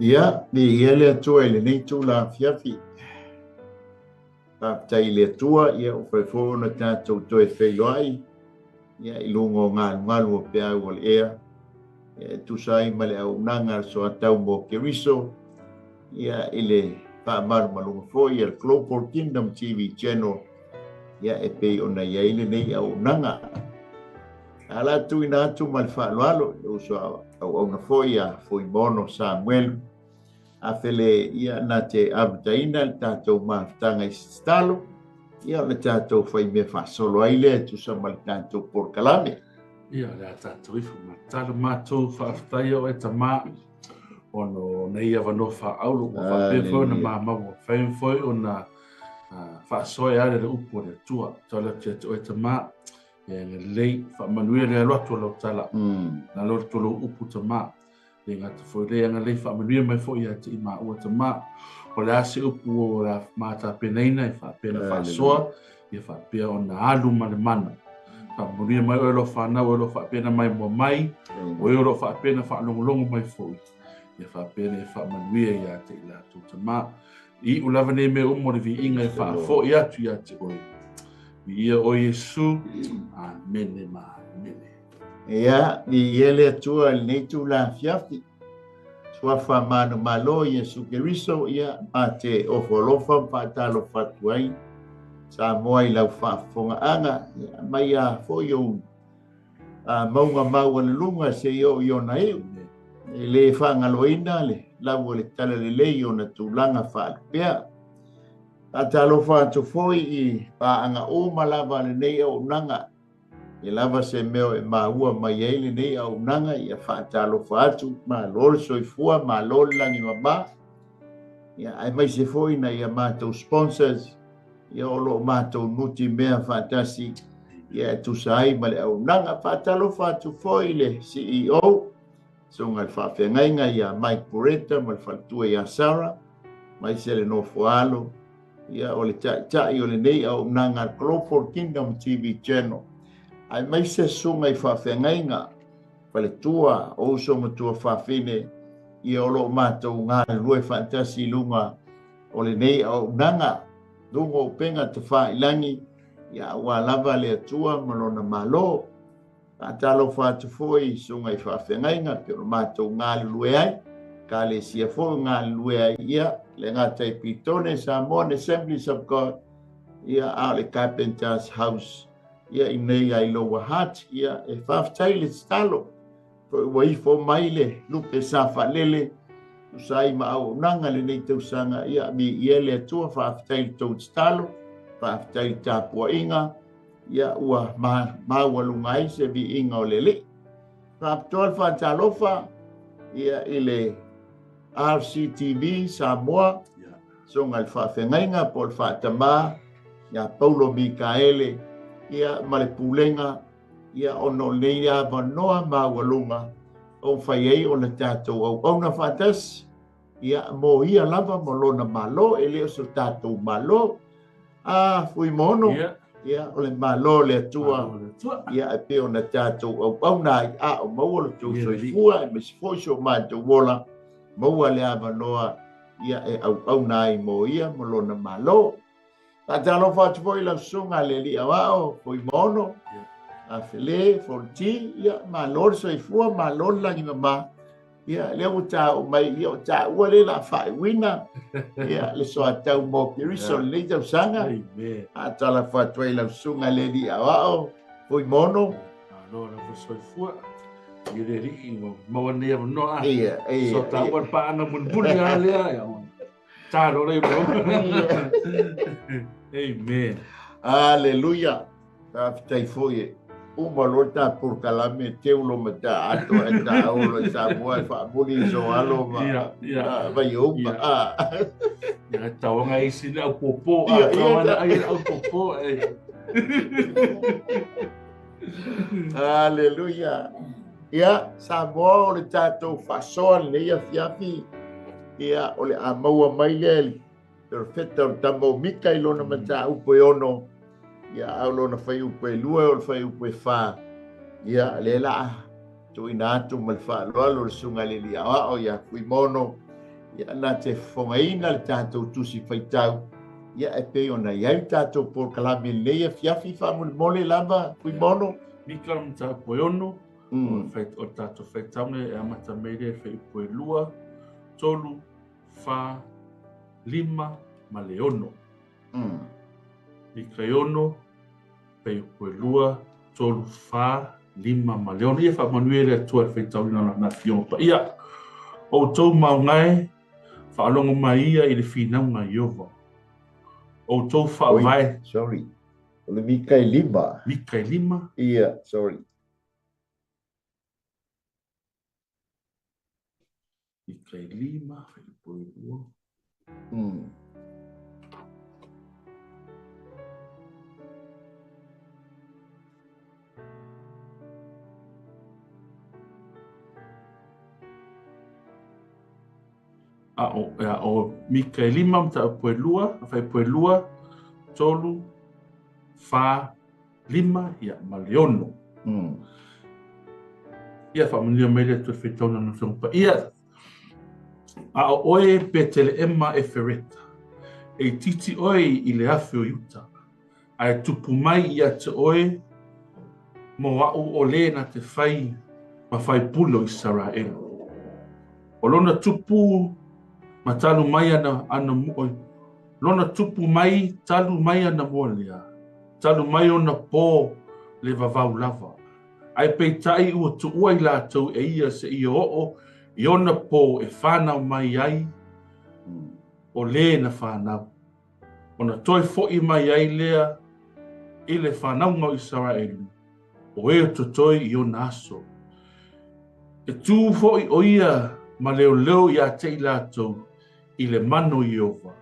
Ia, viia le Atua i lenei itula afiafi. Faafetai i le Atua, ia ua fai foi ona tatou toe feiloai ia i luga o galugalu o peau o le ea, ia e tusa ai ma le auaunaga a le Soatau mo Keriso, ia i le faamalumaluga foi a le Global Kingdom TV Channel, ia e pei ona i ai lenei auaunaga. A la tuuina atu ma le faaaloalo i le uso auauna foi a Fuimaono Samuelu Afele, ia na te amataina le tatou mafutaga i se tatalo, ia o le tatou faimea faasolo ai lea e tusa ma le tatou polokalame. Ia, o le a tatou ifo ma tatalo. Matou faafetai o e Tama ona o nei avanoa faaauro ua faapea foi ona mamaua fai foi ona faasoa e ale le upu o le Atua. Talo atu ia te oe Tama, ia lelei, faamanuia le alo atu o lau tala. Na lo le lou upu Tama. Le gata foi le agalelei faamanuia mai foi ia te i maua Tama. O le a se upu o le a matapenaina e faapea na faasoa, ia faapea ona alu ma le mana. Faamanuia mai oe lo whanau, oe lo faapea na mai mua mai, oe o lo faapea na faalogologo mai foi. Ia faapea na e faamanuia ia te i latou Tama. I u lava nei mea uma o le viiga e faafoi atu ia te oe. Viia oe Iesu. Amene ma amene. Ia, viia le Atua i lenei itula afiafi. Suafa manumalo Iesu Keriso, ia, ma te ofo alofa ma faatalofa atu ai Samoa i lau faafofogaaga, ia, mai a foi ou mauga maualuluga seia oo i ona iu. E le faagaloina le lau o le talalelei i ona tulaga faalupea. Faatalofa atu foi i paaga uma lava a lenei auaunaga. E lava se mea e maua mai ai lenei auaunaga, ia faatalofa atu, malo le soifua, malo le lagi mama. Ia, aemaise foi na ia matou sponsors, ia o lo o matou nutimea faatasi, ia e tusa ai ma le auaunaga. Faatalofa atu foi le CEO, susuga i le faafeagaiga ia Mike Bureta ma le faletua ia Sarah, aemaise le nofo alo, ia o le taitai o lenei auaunaga Global Kingdom TV Channel, aemaise susuga i faafeagaiga, faletua, o uso ma tuafafine, ia o lo o matou galulue faatasi i luga o lenei auaunaga, luga o upega tafailagi, ia aua lava le Atua ma lona Malo. Faatalofa atu foi i susuga i faafeagaiga pei ona matou galulue ai, ekalesia foi galulue ai, ia le gata i Petone, Samoan Assemblies of God, ia a o le Carpenter's House, ia i nei ai Lower Hutt, ia e faafetai le tatalo foi ua ifo mai le lupe sa faalele tusa ai ma auaunaga lenei tausaga, ia viia le Atua, faafetai le tou tatalo, faafetai le tapuaiga, ia ua maualuga ai se viiga o le Alii. Faapitoa le faatalofa ia i le RCTV Samoa, susuga i le faafeagaiga po o le faatamā ia Paulo Mikaele, ia ma le pulega, ia ona o lenei avanoa maualuga o mafai ai ona tatou auauna faatasi, ia mo ia lava ma lona Malo, e le o so tatou Malo. A Fuimaono, ia o le Malo o le Atua, ia e pei ona tatou auauna ai, a o maua lo tou soifua, aemaise foi so matou ola, maua le avanoa, ia e auauna ai mo ia ma lona Malo. Faatalofa atu foi lau susuga le alii aoao Fuimaono, Afele, Fonti, ia malo le soifua, malo le lagi mama. Ia, lea ua taua mai, ia o taua lea la faaiuina, ia, le soatau mo Keriso lenei tausaga. Faatalofa atu ai lau susuga le alii aoao Fuimaono. Malo lava soifua. Ia le alii ua maua nei avanoa. Ia, ia. So taua le paana mulimuli lava lea. Ia, talo lea. Amen. Aleluia. Faafetai foi e uma loa ta polokalame teu lo ma ta ato e ta olo e Samoa e faamuli i so alo ma vai uma. Ia tauanga isi le au popo, a tauanga ai le au popo e. Aleluia. Ia, Samoa o le tatou faasoa lenei afiafi, ia o le a maua mai lea le perofeta o le tama o Mika i lona mataupu e 6, ia a o lona fuaiupu e 2 o le fuaiupu e 4, ia lea la tuuina atu ma le faaaloalo le susuga i le alii aoao ia Fuimaono, Ia, na te fofogaina le tatou Tusi Faitau, ia, e pei ona i ai le tatou polokalame i lenei afiafi faamolemole lava, Fuimaono. Mika le mataupu e 6, o le tatou faitauga e amata mai le fuaiupu e 2, 3, 4, 5 ma le 6. Mika e 6, fuaiupu e 2, 3, 4, 5 ma le 6. Ia faamanuia le Atua i le faitauina o Lana Afioga Paia. O outou maoga e, faalogo mai ia i le finauga a Ieova. O outou faavae. Sorry. O le Mika e 5. Mika e 5. Ia, sorry. Mika e 5, fuaiupu e 2. A o, a o Mika e 5, mataupu e 2, fuaiupu e 2, 3, 4, 5, ia, ma le 6. Ia, faamanuia mai le Atua i le faitauga o Lana Afioga Paia. A o oe Peteleema Efereta, e itiiti oe i le afe o Iuta, ae tupu mai ia te oe mo a'u o lē na te fai ma faipule o Isaraelu. O lona tupu ma talu mai ana ana oi, lona tupu mai talu mai ana mua lea, talu mai ona pō le vavau lava. Ae peitai ua tuua i latou e ia seia oo i ona pō e whanau mai ai o lē na whanau. Ona toe fo'i mai ai lea i le whanauga o Isaraelu, o e o totoe i ona aso. E tū fo'i o ia ma leoleo ia te i latou i le mana o Ieova,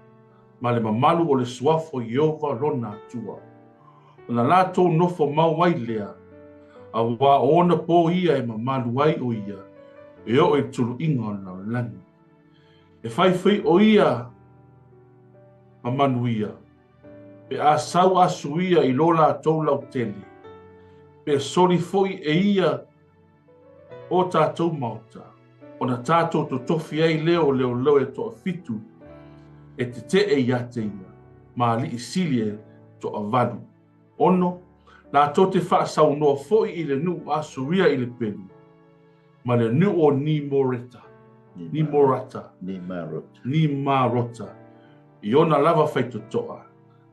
ma le mamalu o le suafa o Ieova lona Atua. Ona latou nofo mau ai lea, auā o ona pō ia e mamalu ai o ia e oo i le tuluiga o le lalolagi. E faifai o ia ma manuia, pe a sau asu ia i lo latou lautele, pe soli fo'i e ia o tatou maota, ona tatou totofi ai lea o leoleo e toafitu e tete'e ia te ia, ma alii sili e toavalu. 6, latou te faasaunoa fo'i i le nuu Asuria i le pelu, ma le nuu o Nimoreta, Nimorata, Nimarota, i ona lava faitotoa,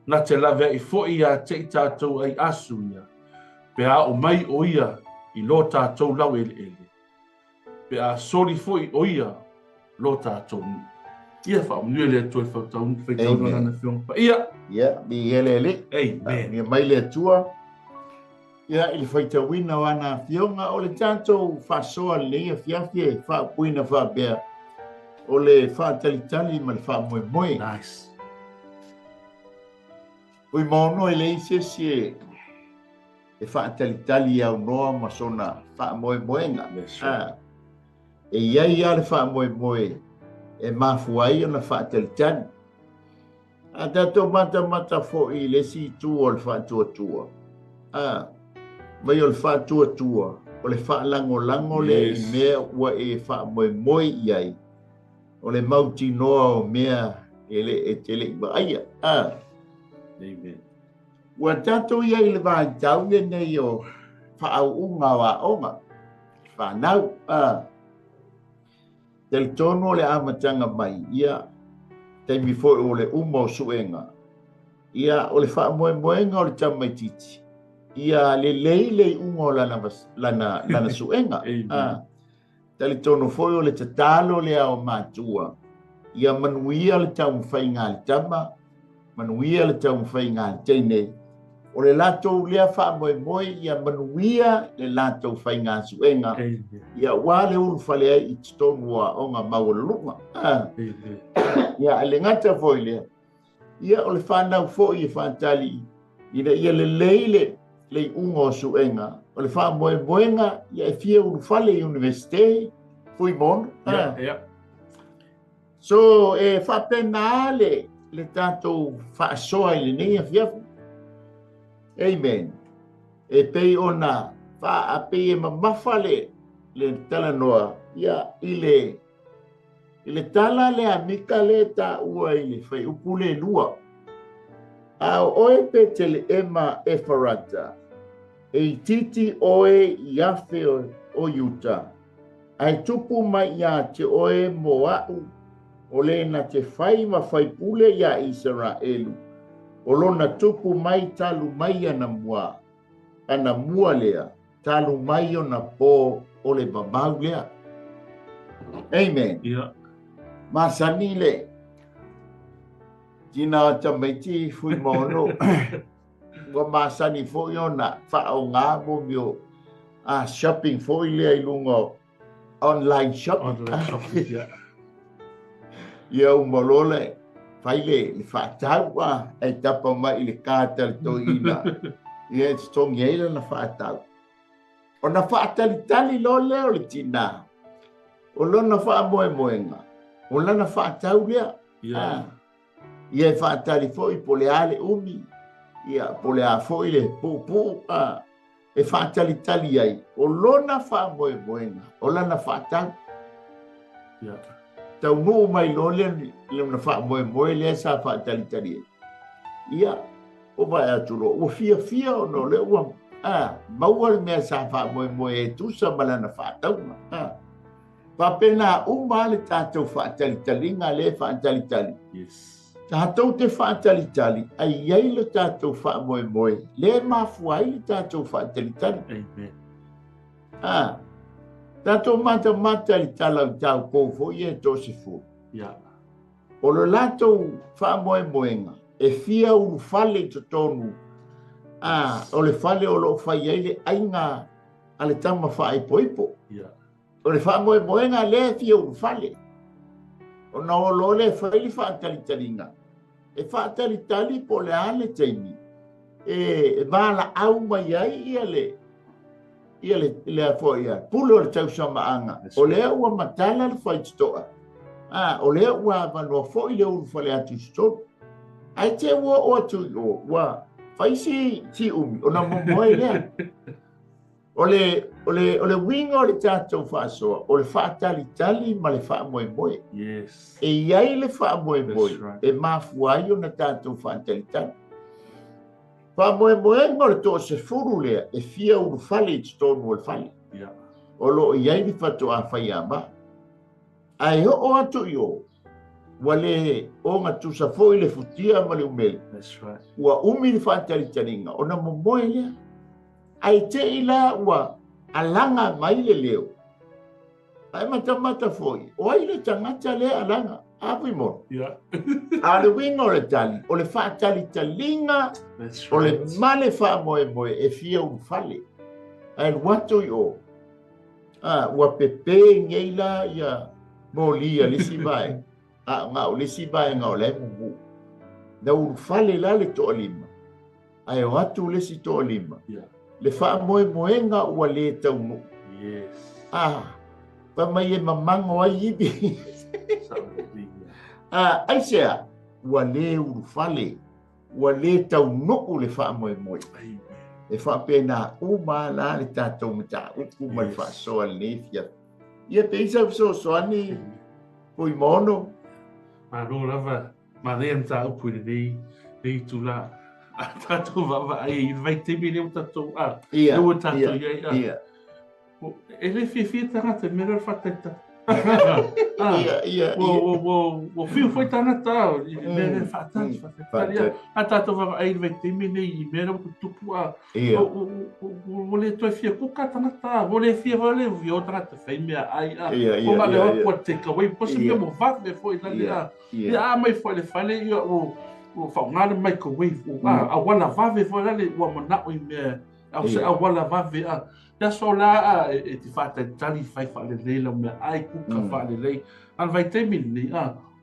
na te laveai fo'i ia te i tatou ai Asuria, pe a oo mai o ia i lo tatou laueleele, pe a soli fo'i o ia lo tatou nuu. Ia faamanuia le Atua i le faitauga o Lana Afioga Paia. Ia, viia le Alii. Amen. Faamanuia mai le Atua. Ia, i le faitauina o ana afioga, o le tatou faasoa lenei afiafi e faaupuina faapea, o le faatalitali ma le faamoemoe. Nice. Fuimaono e leai se isi e faatalitali aunoa ma sona faamoemoega. Yes, sir. E i ai lava le faamoemoe e mafua ai ona faatalitali. A tatou matamata foi i le isi itu o le faatuatua, a, mai o le faatuatua, o le faalagolago lea i mea ua e faamoemoe i ai, o le mautinoa o mea e le e te le i vaaia. A. Amen. Ua tatou i ai i le vaitau lenei o faaauuga o aoga, whanau. A. Talitonu o le amataga mai, ia, taimi foi o le uma o suega, ia, o le faamoemoega o le tamaitiiti, ia lelei le iuga o lana, lana, lana suega. A, talitonu foi o le tatalo lea o matua, ia manuia le taumafaiga a le tama, manuia le taumafaiga a le teine, o le latou lea faamoemoe ia manuia le latou faiga suega, ia ua le ulufale ai i totonu o aoga maualuluga. Ia, e le gata foi lea, ia o le whanau foi e whaatali ina ia lelei le le iuga o suega, o le faamoemoega ia e fia ulufale i universite, Fuimaono. Yeah, yeah. So, e faapena le, le tatou faasoa i lenei afiafi. Amen. E pei ona faapei e mamafa le, le talanoa ia i le, I le tala lea a Mika lea e taua i le fuaiupu le 2. A o oe Peteleema Efarata, e itiiti oe i afe o Iuta, ae tupu mai ia te oe mo a'u o le na te fai ma faipule iā Isaraelu, o lona tupu mai talu mai anamua, anamua lea, talu mai ona pō o le vavau lea. Amen. Ia. Masani le tina o tamaiti Fuimaono ua masani foi ona faaaoga mo mea o shopping foi lea i luga o online shopping. Online shopping, ia. Ia uma loa le fai le faatau ae tapa mai i le card a le toeaina. Ia e totogi ai lana faatau. Ona faatalitali loa lea o le tina, o lona faamoemoega, o lana faatau lea. Ia. Ia e faatali foi po o le a le umi, ia po o le a foi le puupuu, e faatalitali ai, o lona faamoemoega, o lana faatau. Ia. Taunuu mai loa lea lona faamoemoe lea sa faatalitali ai. Ia, o vae atu loa, ua fiafia ona o lea ua maua le mea sa faamoemoe e tusa ma lana faatauga. Faapena uma le tatou faatalitaliga lea e faatalitali. Yes. Tatou te faatalitali, ai i ai le tatou faamoemoe, lea e mafua ai le tatou faatalitali. Amen. Tatou matamata i le tala o taupou foi ia e toasefulu. Ia. O le latou faamoemoega e fia ulufale i totonu, o le fale o loo fai ai le aiga a le tama faaipoipo. Ia. O le faamoemoega lea e fia ulufale. Ona o loa lea e fai le faatalitaliga. E faatalitali po o le a le taimi e valaau mai ai ia le ia le lea foi ia pule o le tausamaaga. O lea ua matala le faitotoa. O lea ua avanoa foi le ulufale atu i totonu. Ae te ua oo atu i o, ua fai si umi, ona momoe lea. O le uiga o le tatou faasoa, o le faatalitali ma le faamoemoe. Yes. E i ai le faamoemoe That's right. e mafua ai ona tatou faatalitali. Faamoemoega o le toasefulu lea e fia ulufale i totonu o le fale. Yeah. O loo i ai le fatoa faiama. Ae oo atu i o, ua le ogatusa foi le futia ma le umele. That's right. Ua umi le faatalitaliga ona momoe lea. Ae te i la ua alaga mai le leo. Ae matamata foi, o ai le tagata lea alaga, a Fuimaono. Ia. A o le uiga o le tali, o le faatalitaliga, That's o le right. male faamoemoe e fia ulufale. Ae alu atu i o, ua pepe nei la ia moli a le isi vaega. O le isi vaega o la e mumu. Na ulufale la le toalima, ae o atu le isi toalima. Ia. Le faamoemoega ua le taunuu. Yes. Pa mai e mamango ai ivi. Aisea, ua le ulufale, ua le taunuu le faamoemoe. Amen. E faapena uma la le tatou mataupu ma le Yes. faasoa lenei fiafi. Ia pe i sau fesoasoani, Fuimaono. Malo lava, manaia mataupu i lenei itula. A tatou vaavaai i le vaitaimi lea ua tatou Ia, lea ua tatou ia, i ai, ia. E le fiafia tagata i mea lea o le faatalitali. Ia, ia, ia. Ua fiu foi tagata i le mea lea e faatali, faatalitali, Faatali. A tatou vaavaai i le vaitaimi lenei i mea lea ua tutupu, Ia. Ua le toe fia kuka tagata, ua le fia vale, ua fia o tagata fai mea ai, Ia, ia, Ua male ia, o ia. ua take away, po se Ia. mea mo vave foi lale, Ia, ia. Ia, a mai foi le fale, ia, ua faaaoga le microwave, ua, auala vave foi lale, ua manao i mea, au se Ia. auala vave, Ia so la, e te faatalitali fai faalelei lau mea ai, kuka faalelei. A le vaitaimi lenei,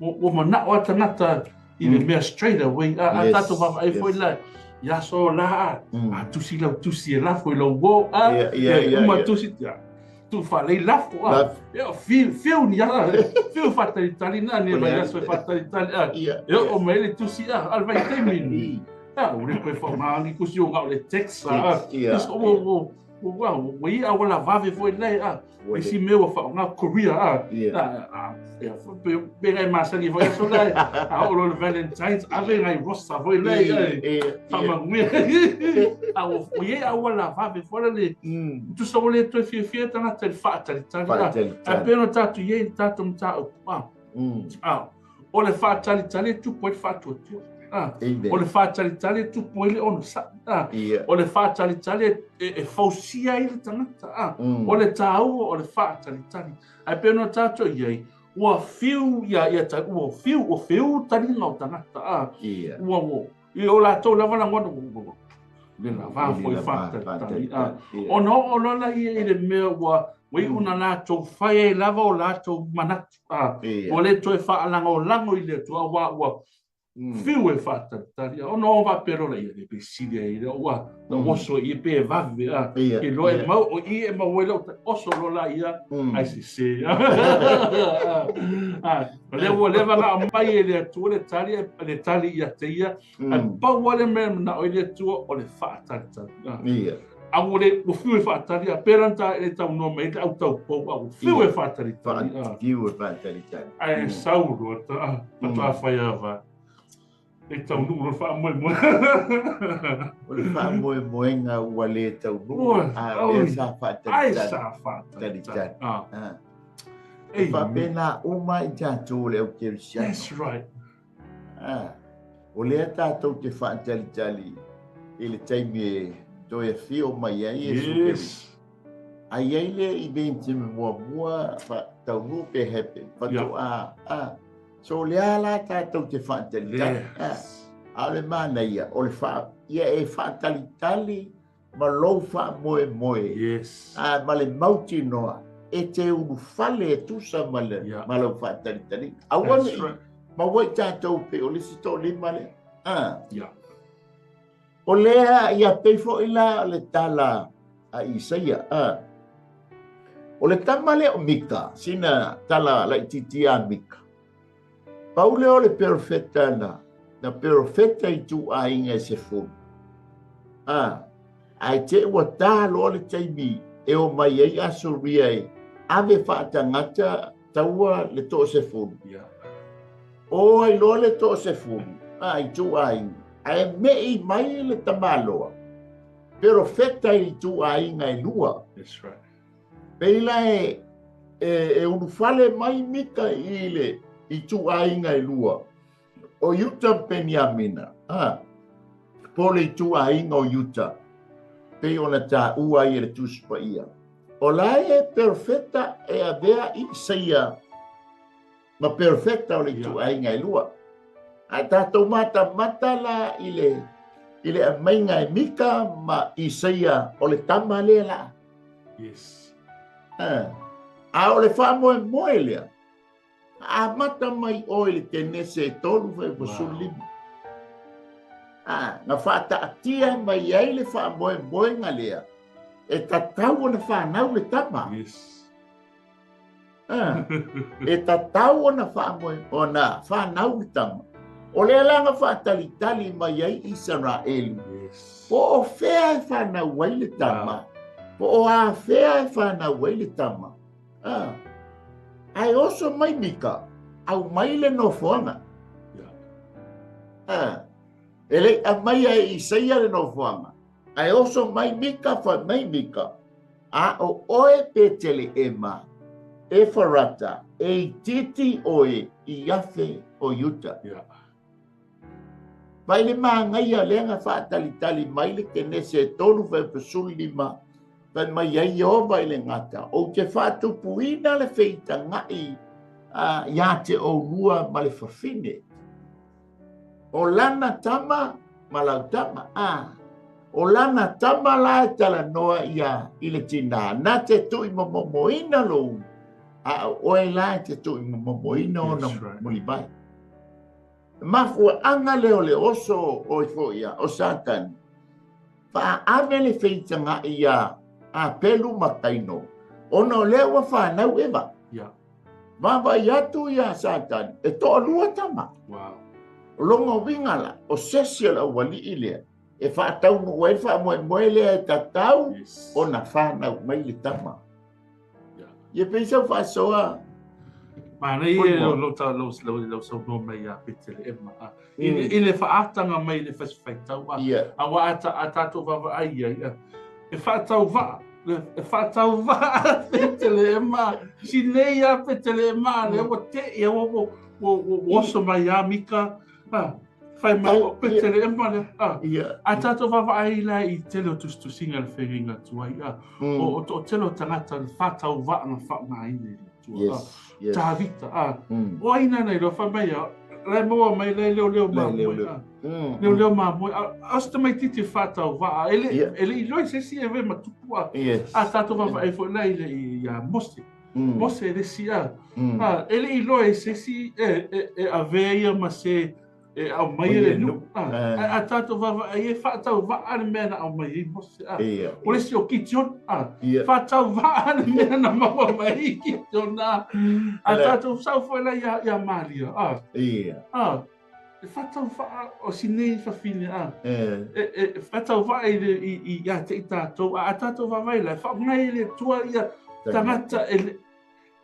ua manao a tagata i le mea straight away, a Yes, tatou vaavaai foi yes. la, ia so la, a tusi lau tusi e lafo i lau uo, Ia, ia, e ia, uma ia. tusi, ia, tu faalei lafo, Lafo. Ia, fiu ni ala, fiu faatalitali na, ni O le vai a- aso e faatalitali, Ia, E oo ia. mai le tusi, a le vaitaimi lenei. Ia, ua le toe faaaoga ni tusi o gao le text, Text, ia, Yes, ia. ua Ua i auala vave foi lea a. Isi mea ua faaaoga courier a. Pe ngai masani foi aso lea a oo loa le Valentine's ave ngai rosa foi lea e faamanuia. A ua i ai auala vave foi lea. Tusa ua le toe fiafia tagata i le faatalitali. Ae pei ona tatou i ai i le tatou mataupu a. O le faatalitali e tupu ai le faatuatua. O le faatalitali e tupu ai le onosai. O le faatalitali e fausia ai le tagata. O le taua o le faatalitali. Ae pei ona tatou i ai, ua fiu ia ua fiu, ua fiu taliga o tagata. Ua i o latou lava lagona le lava foi faatalitali. Ona oo loa lea i le mea ua iu ona latou fai ai lava o latou manatu. Ua le toe faalagolago i le Atua aua ua fiu e faatalitali. Ona oo faapea loa lea, e pe sili ai lea ua oso i pe vave. Ke loa e mau, o i e mau ai lau oso loa la ia, ai sese. O lea ua leva na aumai e le Atua le tali ia te ia, ae pau lava le mea e manao ai le Atua o le faatalitali. A ua le ua fiu e faatali, a pei la na e taunoa mai le au taupou, a ua fiu e faatalitali. Fiu e faatalitali. Ae sau loa faatoa fai ava. E taunuu loa le faamoemoe. O le faamoemoega ua le taunuu, a lea sa faatalitali. Ai sa faatalitali. E faapena uma i tatou le au kerisiano. That's right. O lea tatou te faatalitali i le taimi e toe afio mai ai Iesu Keriso. A i ai le event e muamua taunuu pe happen, faatoa. So o lea la tatou te faatalitali. A o le manaia, o le ia e faatalitali ma lou faamoemoe. Ma le mautinoa e te ulufale e tusa ma le ma lau faatalitaliga. Aua ne i maua i tatou pei o le isi toalima lea. O lea ia pei foi la o le tala a Isaia. O le tama lea o Mika, sina tala laitiiti a Mika. Pau lea o le perofeta na perofeta i ituaiga e 10. Ae te ua tā loa le taimi e o mai ai Asuria e ave faatagata taua le 10. O ai loa le 10 ituaiga. Ae mei mai le tamaloa perofeta i ituaiga e lua. That's right. Pei la e ulufale mai Mika i le ituaiga e lua. O Iuta Peniamina. Po le ituaiga o Iuta. Pei ona taua ai e le Tusi Paia. O la e perofeta e avea Isaia ma perofeta o le ituaiga e lua. Ae tatou matamata la i le aumaiga e Mika ma Isaia o le tama lea la. Yes. A o le faamoemoe lea, amata mai oe i le Kenese e 3.15. Na faataatia mai ai le faamoemoega lea, e tatau ona fanau le tama. Yes. E tatau ona ona fanau le tama. O lea la na faatalitali mai ai Isaraelu. Yes. Po o fea e fanau ai le tama. Po o a fea e fanau ai le tama. Ae oso mai Mika, au mai le nofoaga. E le aumai e Isaia le nofoaga. Ae oso mai Mika, fai mai Mika. A o oe Peteleema, Efarata, e itiiti oe i afe o Iuta. Vai le magaia lea na faatalitali mai le Kenese e 3.15, fai mai ai Ieova i le gata, ou te faatupuina le feitaga'i ia te oulua ma le fafine. O lana tama ma lau tama. O lana tama la e talanoa ia i le tinā, na te tui momomoina lou, a o oe la e te tui momomoina ona mulimai. Mafuaanga lea o le oso o ifo ia, o Satani. Faaave le feitaga'i ia Apelu ma Kaino, ona o lea ua fanau Eva. Vaavaai atu ia Satani, e toalua tama. Wow. O lona uiga la, o sesi o le aualii lea, E faataunuu ai le faamoemoe lea e tatau ona fanau mai le tama. Ia pei sau faasoa. Manaia lou saunoa mai ia Peteleema. I le faaataga mai i le fasifaitau. Aua a tatou vaavaai i ai, e faatauvaa, e faatauvaa Peteleema, sinei ia Peteleema, lea ua tei, ua oso mai ia Mika, fai mai o Peteleema lea. A tatou vaavaai la i tele o tusitusiga le feagaiga tuai, o tele o tagata le faatauvaa na faaaogaina e le Atua. Tavita, o ai nana i loa fai mai ia, la e maua mai la e leoleo mamoe. Leoleo mamoe. A o se tamaitiiti e faatauvaa, e le i iloa i se isi e avea ma tupu. A tatou vaavaai foi la ia Mose. Mose le isi e le i iloa i se isi e avea ia ma se e aumai le nuu. A tatou vaavaai e faatauvaa le mea na aumai ai Mose. O le isi o Kitiona. Faatauvaa le mea na maua mai ai Kitiona. A tatou sau foi la ia Maria. E faatauvaa o sinei fafine. E faatauvaa ia te i tatou. A tatou vaavaai la, e faaaoga e le Atua ia tagata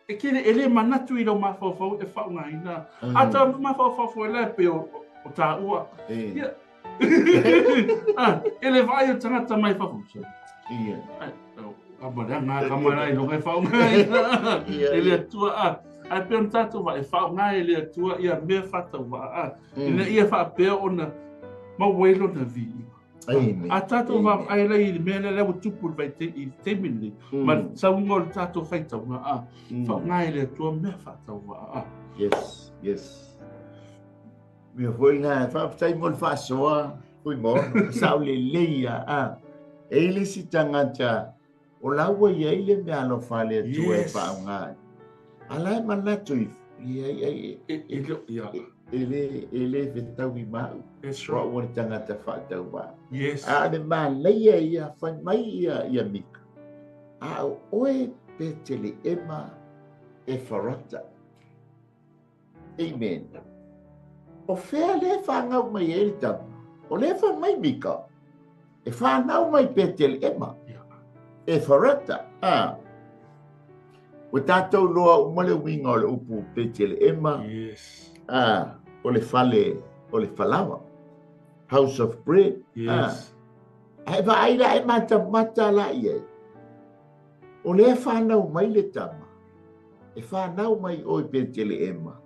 e kele e le manatu i lau mafaufau e faaaogaina. A ta mafaufau foi la e pei o taua. Ia. E le vaai o tagata mai fafo. Ka mara i loga e faaaogaina. E le Atua. Ae pei ona tatou vaai, e faaaoga e le Atua ia mea faatauvaa. Ina ia faapea ona maua ai lona viiga. A tatou vaavaai la i le mea lea ua tupu i le taimi lenei, ma le sauga o le tatou faitauga, faaaoga e le Atua mea faatauvaa. Yes, yes. Mea foi lena, faafetai mo le faasoa, Fuimaono, sao lelei ia. E i le isi tagata, o la ua i ai le mea alofa a le Atua e faaaoga ai. A la e manatu ifo, e le fetaui ma au. O au o le tagata faatauvaa. A o le manaia ia, fai mai ia Mika, a o oe Peteleema Efarata. Amen. O fea le whanau mai e le tama? O le wha mai Mika. E whanau mai Peteleema. Efarata. O tātou loa uma le uiga o le upu Peteleema. O le fale, o le falawa. House of bread. Ae vaai la e matamata la i ai. O le whanau mai le tama. E whanau mai oi Peteleema.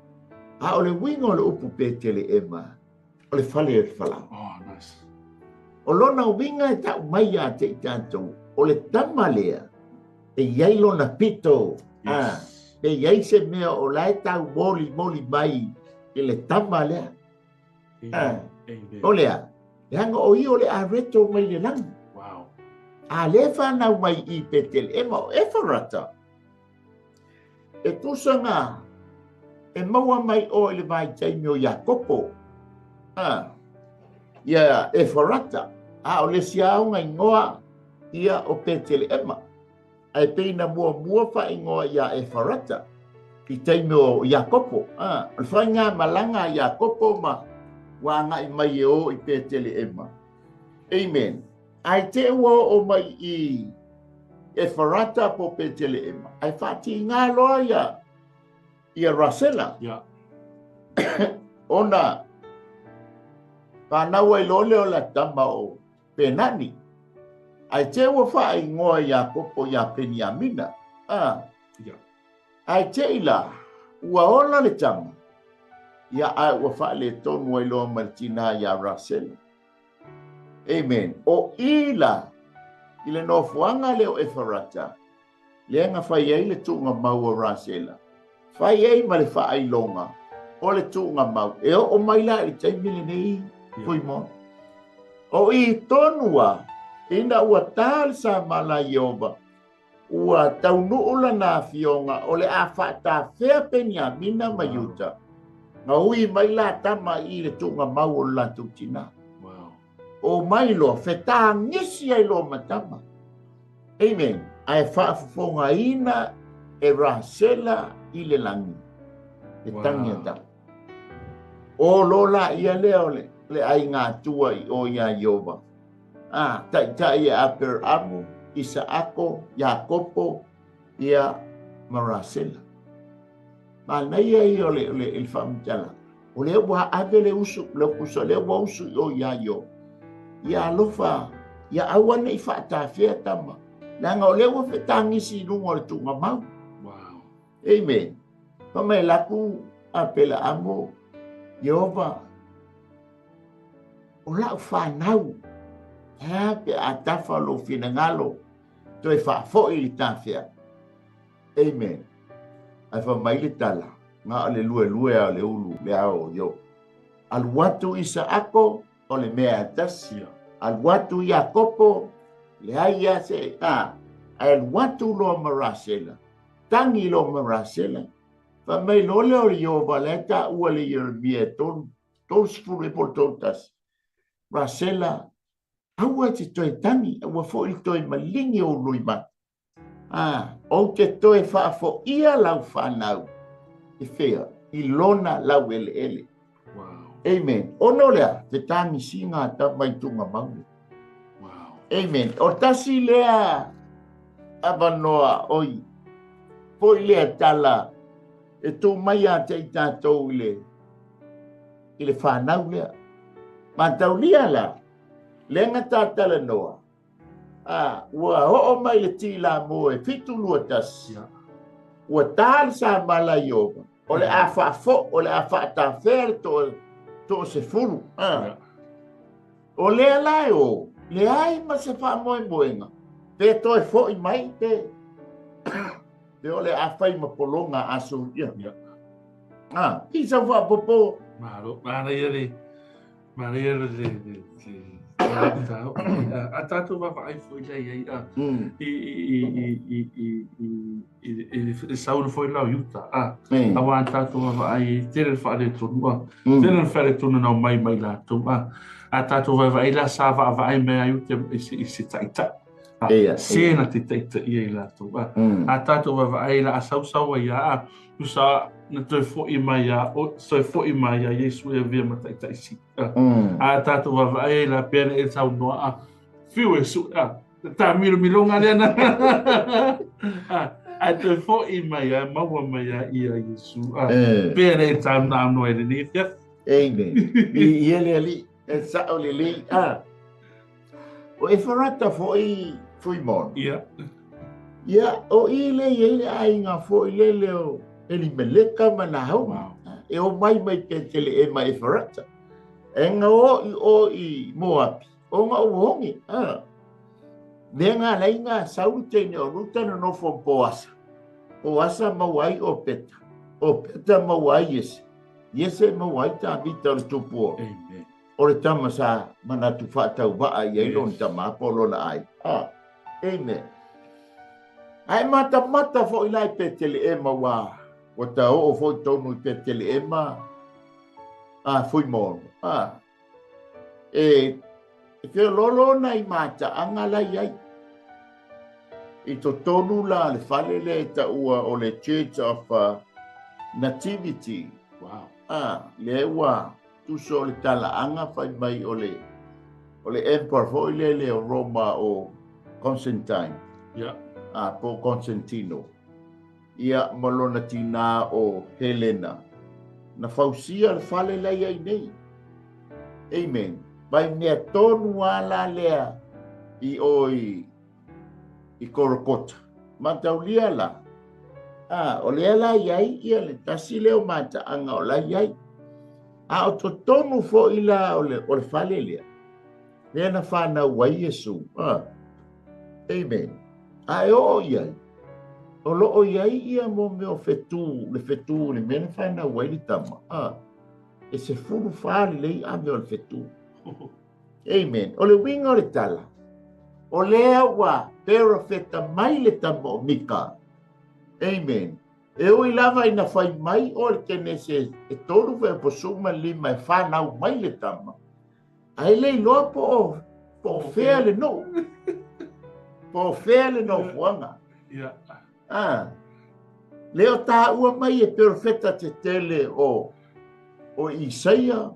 A o le uiga o le upu Peteleema, o le fale o le falawa. Oh, nice. O lona uiga e tau mai ia te i tātou, o le tama lea, e iai lona pito. E iai se mea o la e tau moli moli mai i le tama lea. O lea, leaga o ia o le areto mai le lagi. Wow. A le whanau mai i Peteleema o Efarata. E tusa ngā, e maua mai o i le vaitaimi o Iakopo. Ia Efarata. A o le siaonga ingoa ia o Peteleema. Ae peina mua mua whaingoa ia Efarata i taimi o Iakopo. O le whainga malanga a Iakopo ma wāngai mai e o i Peteleema. Amen. Ai te ua o mai i Efarata po Peteleema. Ai whaati ngā loa ia Rasela. Ona whanau ai lole o la tama o Penani. Ai te ua whaingoa Iakopo ia Peniamina. Ai te ila, ua ola le tama. Ia ai ua whaale tonu ai loa martina ia Rasela. Amen. O ila, i le nofoanga le o Efarata, le anga whai ai le tūnga mau o Rasela. Whai ai ma le whaailonga o le tūnga mau. E o mai la i taimi le nei, Fuimaono. O i tonua, ina ua tā le sa mala Iova, ua taunuu la nā fionga o le a whaatawhea Peniamina ma Iuta. Ngā ui mai la tama i le tūnga mau o le lātou tina. O mai loa, whetā ngisi ai loa matama. Amen. Ae whaafofonga ina e Rasela i le langi. E tangi a tama. O lola ia lea o le ai ngā tua i o ia Iova. A, taitai e Aperamo, Isaako, Iakopo, ia ma Rasela. Manaia ia o le, o le, le faamatalaga. O lea ua ave le usu, le pusa lea ua usu i o ia Ioba. Ia alofa, ia aua ne i faatafea tama. Leaga o lea ua fetagisi i luga o le tuugamau. Wow. Amen. Fa mai laku a pela amo Ieova o lau fanau. Ae pe a tafa lou finagalo toe faafoi le tafea. Amen. Ae fa mai le tala, na o le luelue a o le ulu le ao o Ioba. Alu atu Isaako o le mea e tasi. Alu atu Iakopo, leai ia se, a, ae alu atu loa ma Rasela. Tagi loa ma Rasela. Fai mai loa lea o Ieova la e taua le Ieremia e 30 ea po o le 31. Rasela, aua e te toe tagi, aua foi le toe maligi ou loimata. A, ou te toe faafoia lau fanau i fea? I lona laueleele. Wow. Amen. Ona o lea, fetagisiga a tama i tugamau lea. Wow. Amen. O tasi lea avanoa oi, foi lea tala e tū mai ia te i tātou i le, i le whanau lea. Mataulia la, lea nga tātalanoa, A, ua oo mai le Tilamu e 721. Ua ta le samala i Ieova, o le a faafo, o le a faatafea le toa, toasefulu. A. O lea la e o, leai ma se faamoemoega, pe toe fo'i mai pe, pe o le a fai ma pologa Asuria. A, i sau faapopo. Malo, manaia le, Manaia le le le a tātou vaavaai foi lea i ai a i i i i i i i i sauna foi la o Iuta a aua a tātou vaavaai i tele le faaletonu a tele le faaletonu na omai mai latou a a tātou vaavaai la sa vaavaai mai a Iuta i se i se taitai a se na te taitaia i latou a a tātou vaavaai la a sausau ai a Tusa na toe fo'i mai a toe fo'i mai a Iesu e avea ma taitai sili. A tātou vaavaai ai la pea na e saunoa a whiu e su'e a tāmilomiloga lea na a toe fo'i mai a maua mai a ia Iesu a pea na e saunoa i lenei afiafi. Amen. I ia le Alii, e sa'o lelei a. O Efarata foi Fuimon. Ia. Ia, o i le i ai le aiga foi lele o Elimeleka ma Naomi. Wow. E o mai mai Peteleema Efarata. E nga o i o i Moapi. O nga o hongi. Ah. Mea ngā lei ngā sauru teine o Ruta na nofo Boasa. Boasa maua ai o Peta. O Peta maua ai Iese. Iese maua ai Tāvita o le tupua. Amen. O le tama sa manatu faatauvaa i ai lona tama po o lona aiga. Ah, amen. Ae matamata foi la i Peteleema ua ua taoo foi tonu i Peteleema a Fuimono. Ah, e e feoloolo nai mataaga la i ai. I totonu la le fale lea e taua o le Church of Nativity. Wow. Ah, lea ua Tusa o le talaaga fai mai o le o le emperor foi lele o Roma o Constantine. Yeah. A po Constantino. Ia ma lona tinā o Helena. Na fausia le fale la i ai nei. Amen. Mai mea tonu a la lea i o i i Korokota. Mataulia la, a, o lea la i ai ia le tasi lea o mataaga o la i ai. A o totonu foi la o le, o le fale lea, lea na whanau ai Iesu. A, amen. A e oo i ai, o loo i ai ia mo mea o whetū, le whetū, le mea na whanau ai le tama. A, e 14 lelei ave o le whetū. Amen. O le uiga o le tala, o lea ua perofeta mai le tama o Mika. Amen. E ui lava ina fai mai o le Kenese e tolu fea po suma lima e whanau mai le tama. Ae le iloa po o, po o fea le nuu. Po o fea le nofoaga. Yeah. Ah. Lea o tāua mai e perofeta tetele o, o Isaia,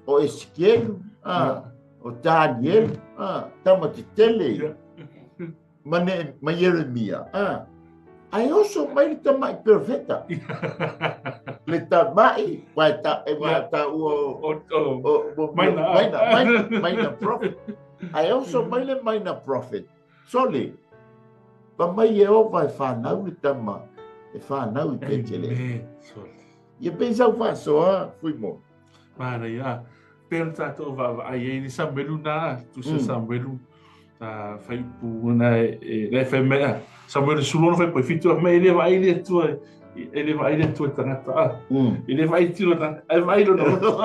o Esikielu, ah. O Daniel, tama tetele. Ma, ne, ma Ieremia. Ae oso mai le tama'i perfeta. Le tama'i, wa ta, e wa ta ua o, maina, maina, maina, maina prophet. Ae oso mai le maina prophet. Sole, pa mai Iehova e whanau le tama, e whanau i Petele. Amen. Sole. Ia pei sau whaasoa, Fuimo. Manaia. Pei ona tatou vaavaai ai le Samuelu na, tusa Samuelu faiupu na e le fai mai a Samuelu 16 faiupu 7 mai e le vaai le Atua e le vaai le Atua i tagata a. E le vaai tino tagata ae vaai lona loto.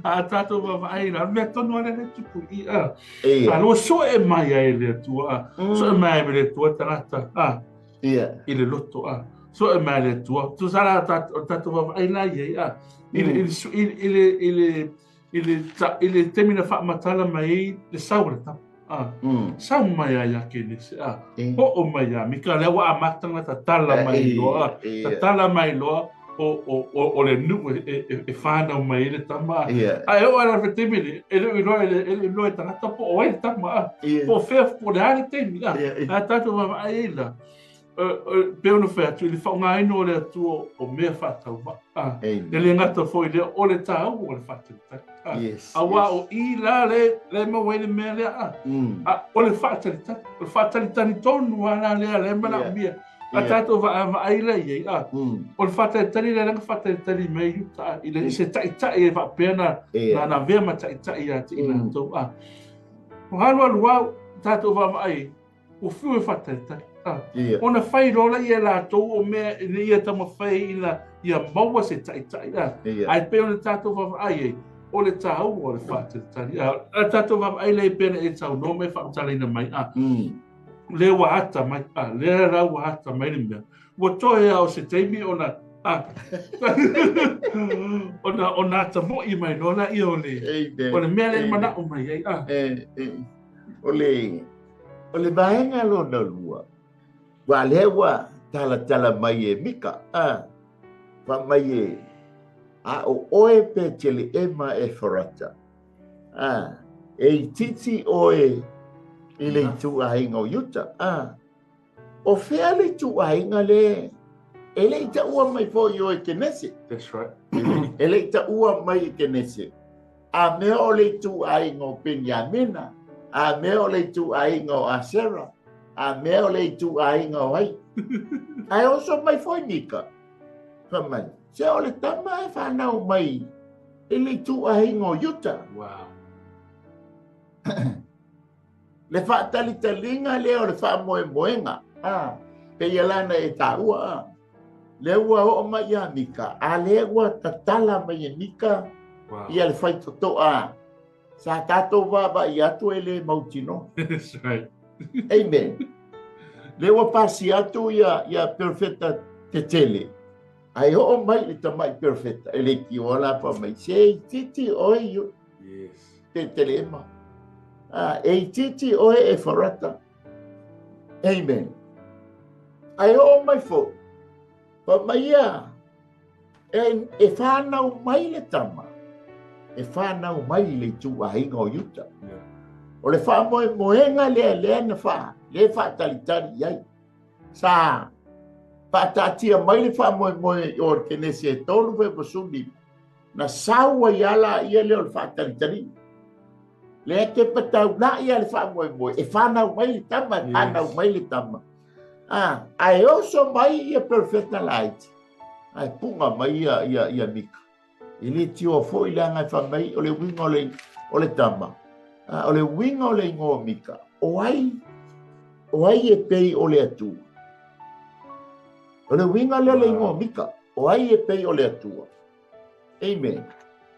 A tatou vaavaai la mea tonu ale le tupu i a. A lo soe mai ai le Atua a. Soe mai ai le Atua tagata a. I le loto a. Soe mai le Atua. Tusa la o tatou vaavaai la i ai a. I le i le i le i le i le taimi na faamatala mai ai le sau o le tama. A. Sau mai ai ia Kenese a. Oo mai ia Mika lea ua amata ona tatala mai loa a. Tatala mai loa o le nuu e whanau mai ai le tama a. Ae oo ala le taimi le, e le o iloa e le iloa e tagata po o ai le tama a. Po o fea po o le a le taimi a. A tatou vaavaai ai la. Pei ona fai atu, i le faaaogaina o le Atua o mea faatauvaa. E le gata foi lea, o le taua o le faatalitali. Aua o i la le e maua ai le mea lea. O le faatalitali, o le faatalitali tonu lava la lea lea e manaomia. A tatou vaavaai la i ai, o le faatalitali lea na faatalitali mai Iuta i le se taitai e faapea na avea ma taitai ia te i latou. O alualu au, tatou vaavaai, ua fiu e faatalitali. Ona fai loa lea e latou o mea ina ia taumafai ina ia maua se taitai. Ae pei ona tatou vaavaai ai, o le taua o le faatalitali. A tatou vaavaai lea pei ona e saunoa ma e faamatalaina mai, lea ua ata mai, lea la ua ata mai le mea. Ua toe lava o se taimi ona ona ata moi mai loa lea o le mea lea e manao mai ai. O le O le vaega lona lua, ua lea ua talatala mai e Mika, a, fai mai e, a o oe Peteleema Efarata, a, e itiiti oe i le ituaiga o Iuta, a, o fea le ituaiga le e le i taua mai foi i o e Kenese? That's right. E le i taua mai e Kenese. A mea o le ituaiga o Peniamina, a mea o le ituaiga o Asera, a mea o le ituaiga o ai. Ae oso mai foi Mika, fai mai, se o le tama e whanau mai i le ituaiga o Iuta. Wow. Le whaatalitaliga lea o le whaamoemoega, peia lana e taua, Lea ua oo mai ia Mika, a lea ua tatala mai e Mika ia le faitotoa. Sa tatou vaavaai atu e le mautinoa. That's right. Amen. Lea ua pasi atu ia, ia perfeta tetele. Ae oo mai le tama'i perfeta, e le tioa la pa mai, se itiiti oe Yes. Petelema. E itiiti oe Efarata. Amen. Ae oo mai foi, fai mai ia, e whanau mai le tama, e whanau mai i le ituaiga o Iuta. O le faamoemoega lea lea na wha, le whaatalitali i ai. Sa whaataatia mai le faamoemoe o le Kenese e tolu fe masuli, na sau ai ala ia lea o le faatalitaliga. Lea te pataulai a le faamoemoe, e whanau mai le tama, e whanau mai le tama. Ae oso mai ia perfeta laiti. Ae punga mai ia, ia, ia Mika. E le tioa foi le anga e wha mai, o le uiga o le tama. O le uiga o le ingoa o Mika. O ai, o ai e pei o le Atua. O le uiga lea o le ingoa o Mika. O ai e pei o le Atua. Amen.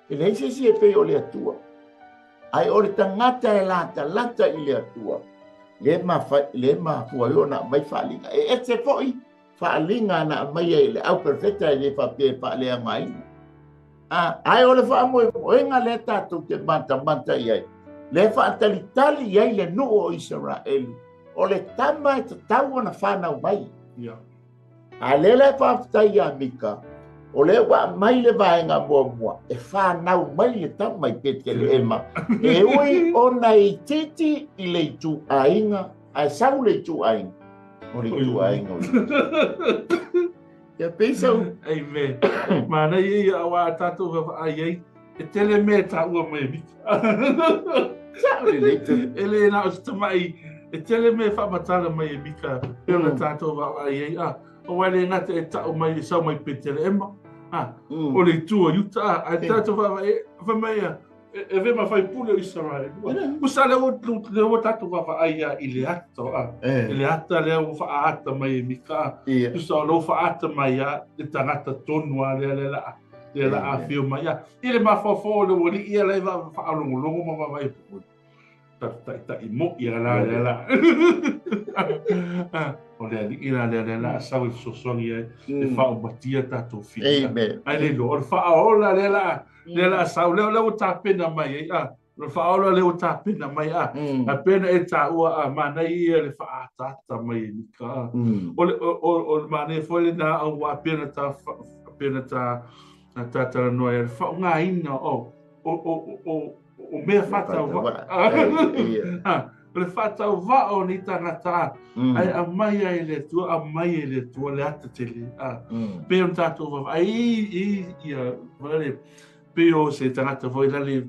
E leai se isi e pei o le Atua. Ae o le tagata e latalata i le Atua, le le mafua ai ona aumai faaaliga. E ese foi faaaliga na aumai ai le au perfeta e le faapea e faaleaogaina. Ae o le faamoemoega lea tatou te matamata i ai, lea faatalitali i ai le nuu o Isaraelu, o le tama e tatau ona whanau mai. Yeah. A lea la e faafetai ia Mika, O lea ua aumai le vaega muamua e fanau mai le tama i Peteleema, e ui ona itiiti i le ituaiga, ae sau le ituaiga, o le ituaiga o le Ia pei sau. Amen. Manaia ia aua a tatou vaavaai ai, e tele mea e taua mai e Mika. Sao lelei te. E le na o se tamai, e tele mea e faamatala mai e Mika, pei ona tatou vaavaai ai, a, aua e le gata e tau mai e sau mai Peteleema, a, o le itu o Iuta, a, ae tatou vaavaai, fai mai ia, e avea ma faipule o Isaraelu. Tusa lea ua, lea ua tatou vaavaai lava i le ata, a, i le ata lea ua faaata mai e Mika, a, tusa o lea ua faaata mai lava le tagata tonu lava lea, lea la a, lea la a afio mai, a, i le mafaufau o le ualii ia la e faalogologo ma vaavaai, taitaitai moi a la lea la. O le alii la lea lea la a sau e fesoasoani ai e faaumatia tatou filiga. Ae le iloa, o le faaola lea la lea la a sau, lea lea ua tapena mai ai, a, o le faaola lea ua tapena mai, a, a pei ona e taua, a, manaia ia le faaataata mai e Mika, a. O le, o, o, o le manaia foi lena aua pei ona ta, pei ona ta, ta talanoa ai, le faaaogaina o, o, o, o, o mea faatauvaa. O le faatauvaa o nei tagata, ae aumai ai e le Atua, aumai e le Atua le ata tele. Pei ona tatou vaavaai i ia, le, pei o se tagata foi lale,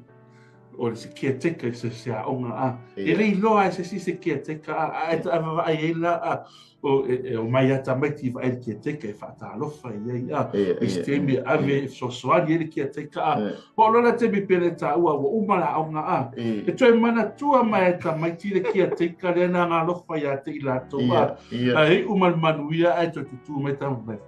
o se caretaker i se, se aoga, a. E le iloa e se isi se caretaker, a, ae vaavaai ai la, a, o, e, e omai lava tamaiti i vaai le caretaker e faatalofa i ai, a. I se taimi e ave e fesoasoani ai le caretaker, a. O lona taimi pei ona e taua ua uma le aoga, a. E toe manatua mai e tamaiti le caretaker lea na galofa ia te i latou, a. Ae iu ma le manuia ae toe tutū mai tama mai,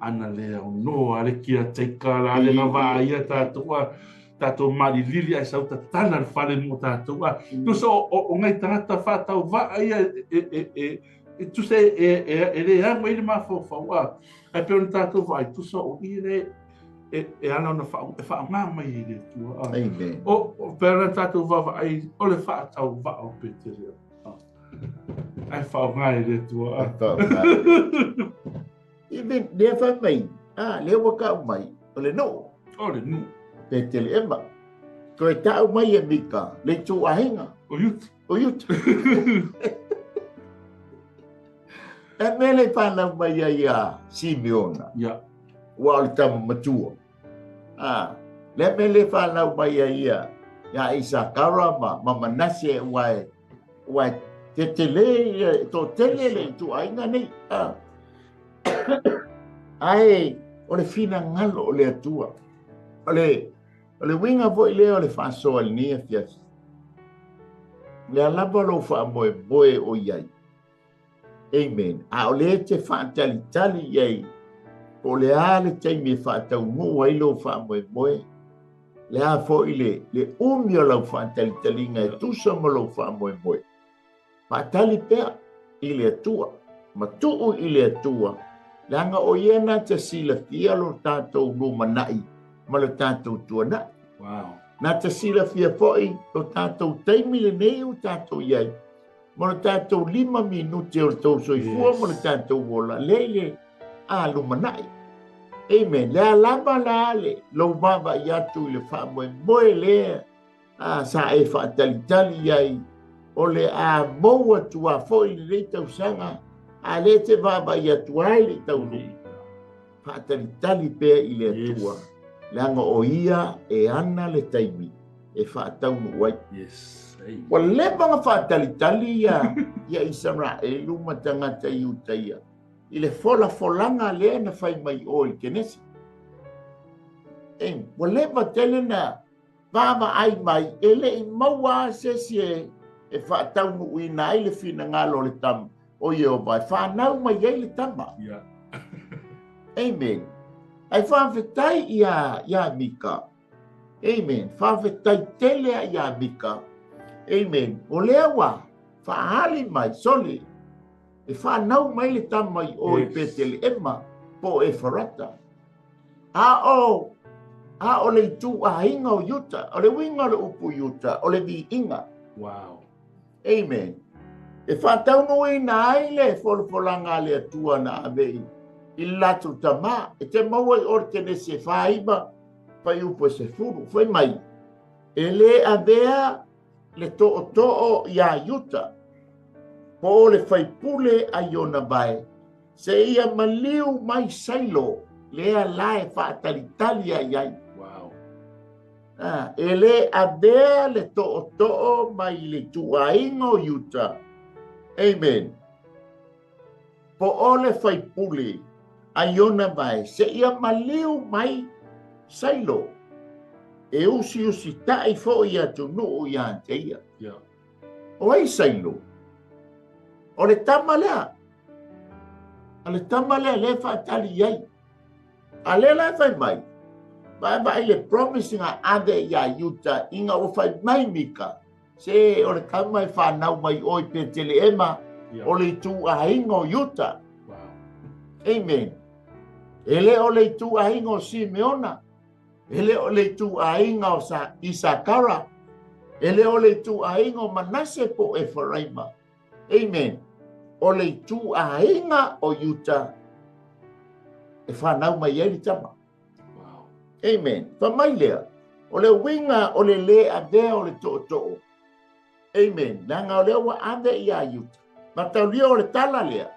ana le aunoa le caretaker la le na vaaia tatou, a. Tatou malilili ae sau tatala le fale mo tatou, a. Tusa o, o, o ngai tagata faatauvaa ia e, e, e, e tusa e, e, e, e le ago ai le mafaufau, a. Ae pei ona tatou vaai, tusa o i le e, e ala ona wha, e whaonga mai e le Atua, a. Amen. O, o pei ona tatou vaavaai, o le faatauvaa o Peteleema, a. Ae whaonga e le Atua, a. Whaonga. Even lea fai mai, a, lea ua tau mai, o le nuu. O le nuu. Peteleema. Toe tau mai e Mika, le ituaiga. O Iuta. O Iuta. E mea le whanau mai ai a Simeona. Ia. Ua o le tama matua. A, le mea le whanau mai ai ia, ia Isakara ma, ma Manase ua e, ua e tetele, ia, to tele le ituaiga nei. A. Ae, o le finagalo o le Atua. O le, o le uiga foi lea o le faasoa i lenei afiafi. Le a lava lou faamoemoe o i ai. Amen. A o lea e te faatalitali i ai, po o le a le taimi e faataunuu ai lou faamoemoe, le a foi le, le umi o lau faatalitaliga e tusa ma lou faamoemoe. Faatali pea i le Atua, ma tuu i le Atua, leaga o Ia na te silafia lo tatou lumanai ma lo tatou tuanai. Wow. Na te silafia foi lo tatou taimi lenei ua tatou i ai, ma lo tatou 5 minute o le tou soifua ma lo tatou ola, lea i le a lumanai. Amen. Le a lava la le lou vaavaai atu i le faamoemoe lea a sa e faatalitali i ai, o le a maua atu a foi lenei tausaga, a lea te vaavaai atu ai le taunuu. Faatalitali pea i le Atua, leaga o Ia e ana le taimi e faataunuu ai. Yes. Ua leva ona faatalitali ia, ia Isaraelu ma tagata Iutaia i le folafolaga lea na fai mai o i le Kenesi. E, ua leva tele na vaavaai mai, e le i maua lava se isi e, e faataunuuina ai le finagalo o le tama o Ieova e fanau mai ai le tama. Yeah. Amen. Ae faafetai ia, ia Mika. Amen. Faafetai tele a ia Mika. Amen. O lea ua faaali mai, sole, e fanau mai le tama i o i Peteleema po o Efarata. A o, a o le ituaiga o Iuta, o le uiga o le upu Iuta, o le viiga. Wow. Amen. E faataunuuina ai le folafolaga a le Atua na ave i, I le latou tamā, e te maua i o le Kenese 49 fuaiupu e 10, fai mai, E lē avea le tootoo iā Iuta, po o le faipule a Iona vae, seia maliu mai Sailo, lea la e faatalitali ai ai. Wow. Ah, e lē avea le tootoo mai le ituaiga o Iuta. Amen. Po o le faipule a Iona vae, seia maliu mai Sailo, e usiusitaʻi foʻi atunuu iā te ia. O ai Sailo? O le tama lea. O le tama lea lea e faatali i ai. A lea la e fai mai, vaevaai le promise na ave iā Iuta ina ua fai mai Mika, se o le tama e fanau mai oe i Peteleema, o le ituaiga o Iuta. Wow. Amen. E le o le ituaiga o Simeona, e le o le ituaiga o Isakara, e le o le ituaiga o Manase po o Eferaima. Amen. O le ituaiga o Iuta e fanau mai ai le tama. Wow. Amen. Fai mai lea, o le uiga o le lē avea o le tootoo. Amen. Leaga o lea ua ave iā Iuta. Mataulia o le tala lea,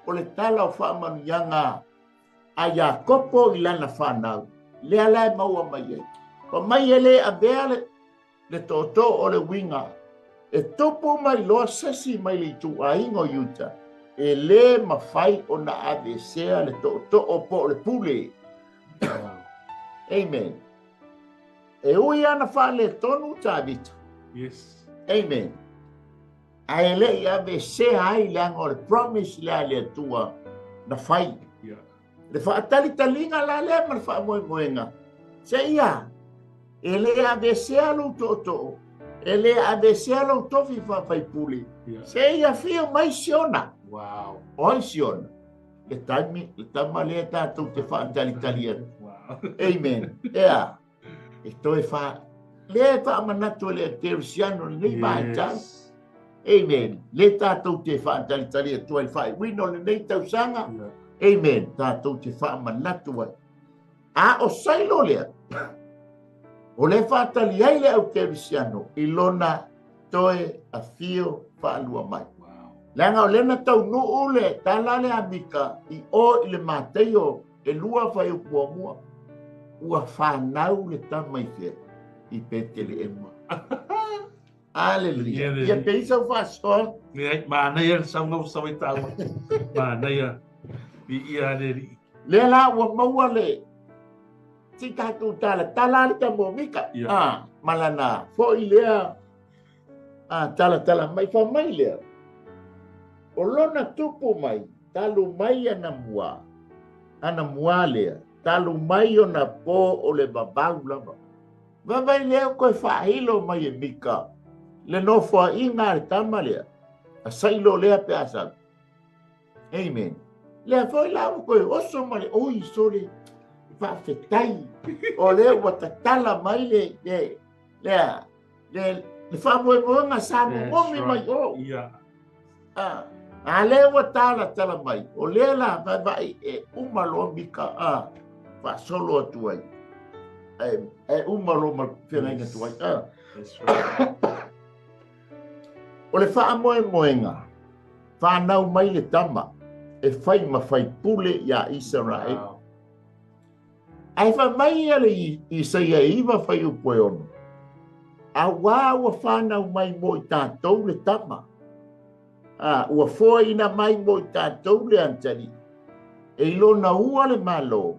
o le tala o faamanuiaga a Iakopo i lana fanau, lea la e maua mai ai. Fai mai e lē avea le tootoo o le uiga e tupu mai loa sesi mai le ituaiga o Iuta, e lē mafai ona aveesea le tootoo po o le pule. Amen. E ui ana faaletonu Tavita. Yes. Amen. Ae le i aveesea ai leaga o le promise lea a le Atua na fai. Le faatalitaliga la lea ma le faamoemoega, seia e lē aveesea lou tootoo, e lē aveesea lou tofi faafaipule, seia afio mai Siona. Wow. O ai Siona? Le taimi, le tama lea tatou te faatalitali atu. Wow. Amen. Ea, e toe fa lea e faamanatu e le Kerisiano lenei vaitau. Yes. Amen. Le tatou te faatalitali atu ai le faaiuina o lenei tausaga. Amen. Tatou te faamanatu ai. A o Sailo lea, o le faatali ai le au Kerisiano i lona toe afio faalua mai. Wow. Leaga o lea na taunuu le tala le a Mika i o i le Mateio e 2 fuaiupu muamua. Ua fanau le tama i fea? I Peteleema. Aleluia. Ia, Ia pei sau faasoa. Leai, manaia le sauga ua sau ai taua. Manaia. Viia le Alii. Lea la ua maua le si tatou talatala le tama o Mika. Ia. Ah, ma lana foʻi lea talatala mai fa mai lea. O lona tupu mai, talu mai ana mua. Ana mua lea, talu mai ona po o le vavau lava. Vaevae lea koe faahilo mai e Mika, le nofoaiga a le tama lea, a Sailo lea pe a sau. Amen. Lea foi la ua koe oso ma le oi sole faafetai. O lea ua tatala mai le le lea le le faamoemoega sa momomi mai o. Ia. Ah, a lea ua talatala mai. O lea la vaevae e uma loa Mika a faasolo atu ai. E uma loa ma feagaiga atu ai. Ah. That's right. O le faamoemoega, fanau mai le tama e fai ma faipule iā Isaraele. Wow. Ae fai mai ia le Isaia 9 fuaiupu e 6. Auā ua fanau mai mo i tatou le tama. A, ua foaina mai mo i tatou le atalii. E i lona ua le Malo,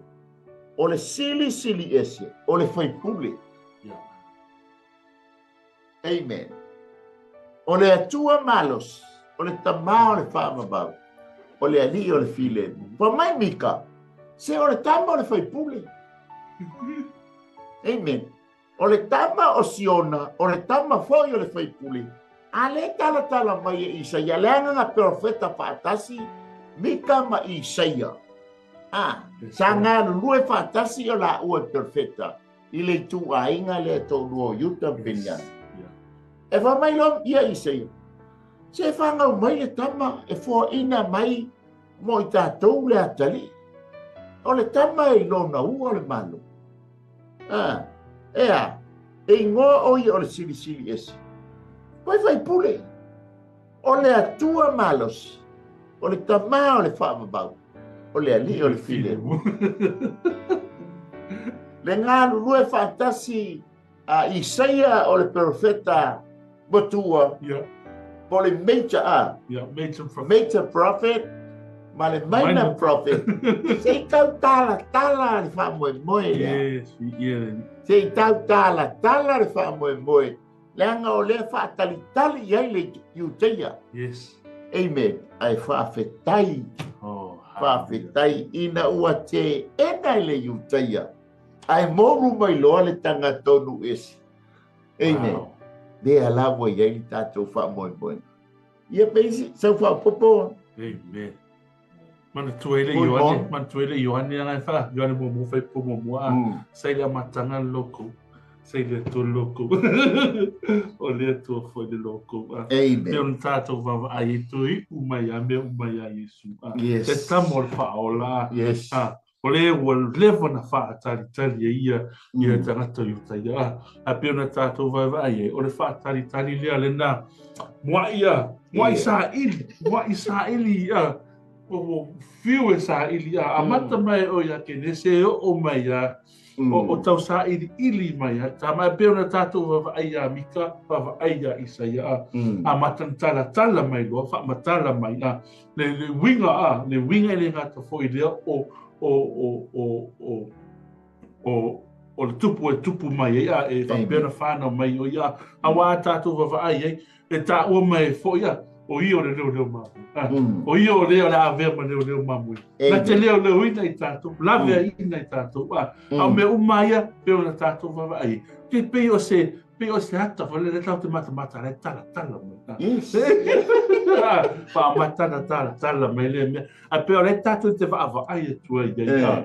o le silisili ese, o le faipule. Yeah. Amen. O le Atua malosi, o le tamā o le faavavau, o le Alii o le filemu. Fai mai Mika, se o le tama o le faipule. Amen. O le tama o Siona, o le tama foʻi o le faipule. A lea talatala mai e Isaia, leaga na perofeta faatasi Mika ma Isaia. A, sa galulue faatasi o laua e perofeta i le ituaiga lea e toalua o Iuta ma Peniamina. Yeah. E fai mai loa ia Isaia, se fanau mai le tama e foaina mai mo i tatou le atalii. O le tama e lona ua o le malo. A, e a, e igoa o ia o le Silisili Ese. Koe faipule. O le Atua malosi, o le Tamā o le faavavau, o le Alii o le filemu. Le galulue faatasi a Isaia o le perofeta matua, po o le major a, major prophet, major prophet ma le minor prophet, se i tau talatala le faamoemoe lea. Yes, yeah. Se i tau talatala le faamoemoe, leaga o lea faatalitali i ai le Iuteia. Yes. Amen. Ae faafetai. Oh, faafetai ina ua teena i le Iuteia. Ae moulu mai loa le tagatonu ese. Amen. Wow. Lea la ua i ai le tatou faamoemoega. Ia pe isi sau faaopoopo. Amen. Manatua ai le Good Ioane, morning. manatua ai le Ioane aga e wha, Ioane muamua whai po muamua a, sa i le amataga le loko, sa i le Atua le loko. O le Atua foi le loko. A. Amen. Mea o na tātou vaavaai e toe iu mai a, mea uma ia Iesu. A. Yes. Le tama o le faaola. A. Yes. A. O le ua leva na faatalitali e ia ia tagata i uta ia. A, a pei ona tātou vaavaai ai, o le faatalitali lea lena muai ia, muai saili, muai saili ia. O o fiu e saili ia. Amata mai o ia Kenese e oo mai ia. O tau saili ili mai ia. Tā mai pei ona tātou vaavaai ia Mika, vaavaai ia Isaia. A, amata na talatala mai loa, faamatala mai a. Le, le uiga a, le uiga e le gata foi lea o o o o o o o le tupu e tupu mai ai a, e faapea ona whānau mai o ia. A wā tātou vaavaai ai, e tāua mai e foi a, o ia o le leoleo mamui. A, o ia o lea o le avea ma leoleo mamui. Na te leoleo ina i tātou, lavea ina i tātou. A, a o mea uma ia, pe ona tātou vaavaai ai. Ke pei o se, pei o se ata, whale le tau te matamata, le tala tala mai. A. Yes. A, whaamatana tala tala mai le mea. A pe o le tātou te vaavaai atua i ai. A,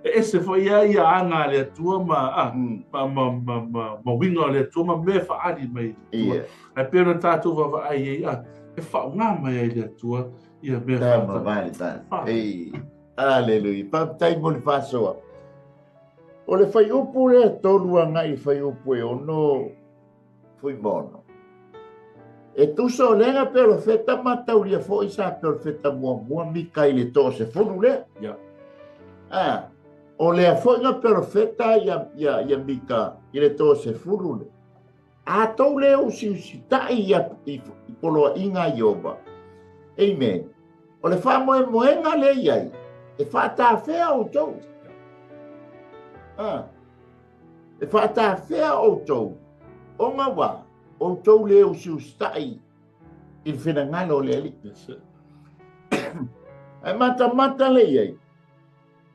e ese foi ia ia anga le Atua ma, a, ma, ma, ma, ma, ma winga o le Atua ma mea whaari mai le Atua. A pe ona tātou vaavaai ai, a, e whaonga mai ai le Atua ia mea Tama whaata. vale, vale. Wha. Ei, aleluia. Faafetai mo le faasoa. O le fuaiupu lea 3 agai i fuaiupu e 6 Fuimaono. E tusa o lea perofeta mataulia foi sa perofeta muamua Mika i le 30 lea. A, o lea foi na perofeta ia, ia, ia Mika i le 30 lea. A tou le usiusitai ia i, i poloaiga a Ieova. Amen. O le faamoemoega lea i ai, e faatafea outou. A, e faatafea outou, ona ua outou le usiusitai i le finagalo o le Alii. Yes, sir. Ae matamata le i ai,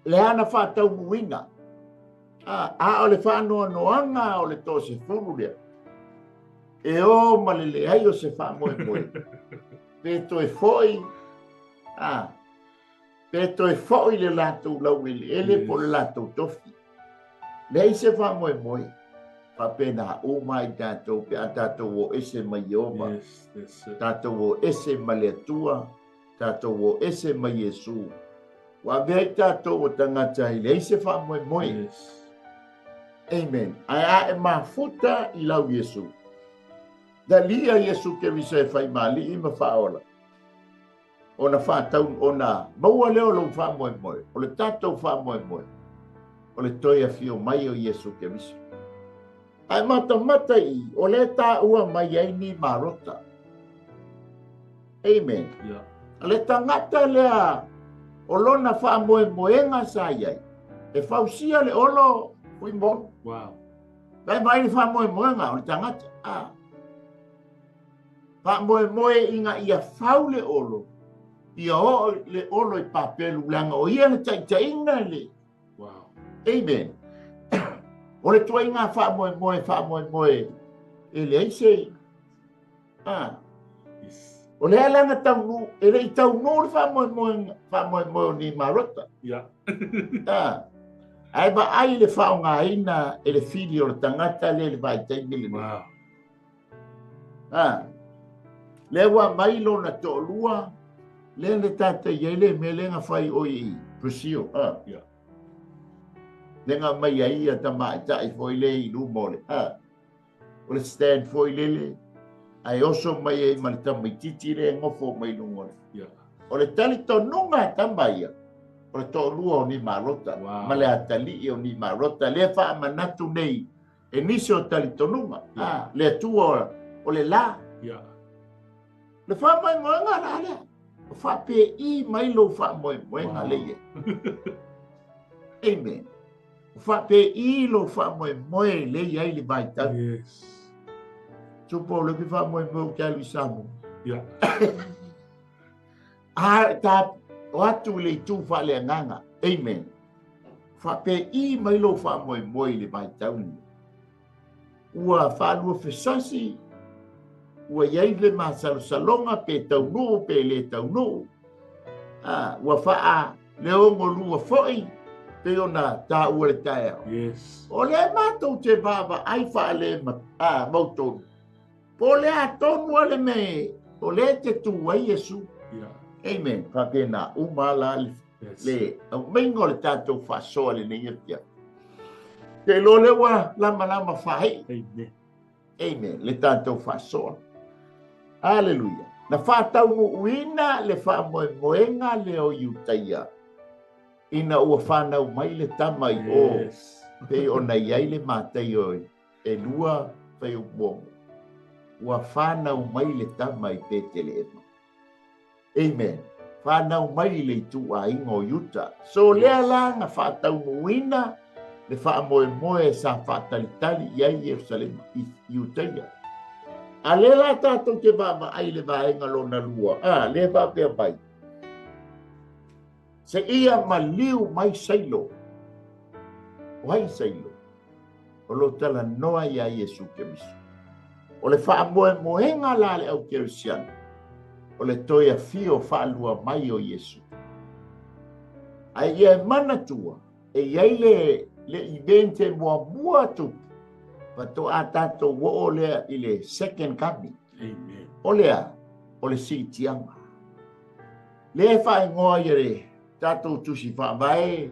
le ana faataunuuina. A, a o le faanoanoaga o le 30 lea, e o ma le leai o se faamoemoe. Pe toe foi, a, pe toe foi le latou laueleele po le latou tofi. Leai se faamoemoe, faapena uma ai tatou pe a tatou o ese mai Ieova. Yes, that's it. Tatou o ese ma le Atua, tatou o ese mai Iesu. Ua avea ai tatou o tagata i leai se faamoemoe. Yes. Amen. Ae a e mafuta i lau Iesu. Talia Iesu Keriso e fai maali'i ma faaola. Ona whātau, ona maua lea o lou faamoemoe, o le tatou faamoemoe, o le toe afio mai o Iesu Keriso. Ae matamata i, o le tāua mai ai ni marota. Amen. Yeah. O le tagata lea o lona faamoemoega sa i ai, e fausia le olo Fuimaono. Wow. Vai mai le faamoemoega o le tagata. Ah. Faamoemoe ina ia fau le olo, ia oo le olo i papelu, leaga o ia le taitaiga le. Wow. Amen. O le tuaiga faamoemoe, faamoemoe, e leai se. Ah. Yes. O le ala taunu, e le i taunuu le faamoemoe, faamoemoe o ni marota. Yeah. Ah. Ae vaai le faaaogaina e le fili o le tagata lea i le vaitaimi lenei. Wow. Ah. Lea ua mai lona toalua, lea le tatou i ai le mea lea na fai oi i Brazil. Ah. Yeah. Lega mai ai ia tamaitai foi le i luma o le a. O le stand foi lele, ae oso mai ai ma le tamaitiiti lea e nofo mai luga o le. O le talitonuga a tama ia, o le toalua o Nimalota, ma le atalii o Nimalota, lea faamanatu nei e nisi o talitonuga, a, le Atua o le la. Le faamoemoega la lea, o faapei mai lou faamoemoega le ia. Amen. O faapei lou faamoemoe le ia i le vaitau. Tupo o le ke faamoemoe o ke alu i Samoa. A ta o atu i le itu faaleagaga. Amen. Faapei mai lou faamoemoe i le vaitau lenei. Ua faaluafesasi, ua i ai le masalosaloga pe taunuu pe le taunuu. A, ua faaleogolua foi pei ona taua le taeao. O lea matou te vaavaai faale mautonu. Po o le a tonu a le mea o lea te tu ai Iesu. Amen. Faapena uma la le aumaiga o le tatou faasoa lenei afiafi. Te iloa lea ua lamalama faaii. Amen. Amen. Le tatou faasoa. Hallelujah. Na faataunuuina le faamoemoega lea o Iutaia ina ua fanau mai le tama i o, pei ona i ai le Mataio e 2 fuaiupu 6. Ua fanau mai le tama i Peteleema. Amen. Fanau mai i le ituaiga o Iuta. So lea la na faataunuuina le faamoemoe sa faatalitali i ai Ierusalema i Iutaia. A lea la tatou te vaavaai i le vaega lona lua, a lea faapea mai, seia maliu mai Sailo. O ai Sailo? O lo talanoa ia Iesu Keriso. O le faamoemoega la le au kerisiano, o le toe afio faalua mai o Iesu. Ae ia e manatua, e i ai le event e muamua tupu, faatoa tatou oo lea i le second coming. Amen. O lea, o le siitiaga. Lea e faaigoa ia le tatou tusi faavae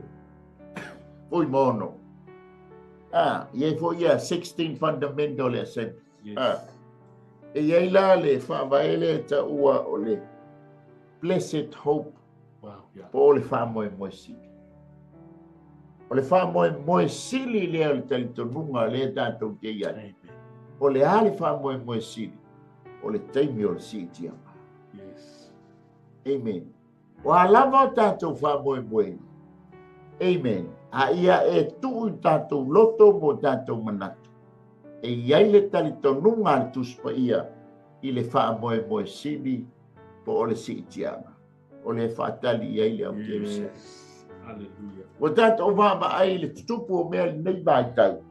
foi mono. Ia e foi ia 16 fundamental assembly. E i ai la le faavae lea e taua o le blessed hope. Wow, yeah. Po o le faamoemoe sili. O le faamoemoe sili lea o le talitonuga lea tatou te i ai. Amen. O le a le faamoemoe sili? O le taimi o le siitiaga. Amen. O a lava o tatou faamoemoega. Amen. A ia e tuu i tatou loto mo tatou manatu. E i ai le talitonuga a le Tusi Paia i le faamoemoe sili po o le siitiaga. O le faatali i ai le au kerisiano. Hallelujah. Ua tatou vaavaai i le tutupu o mea lenei vaitau.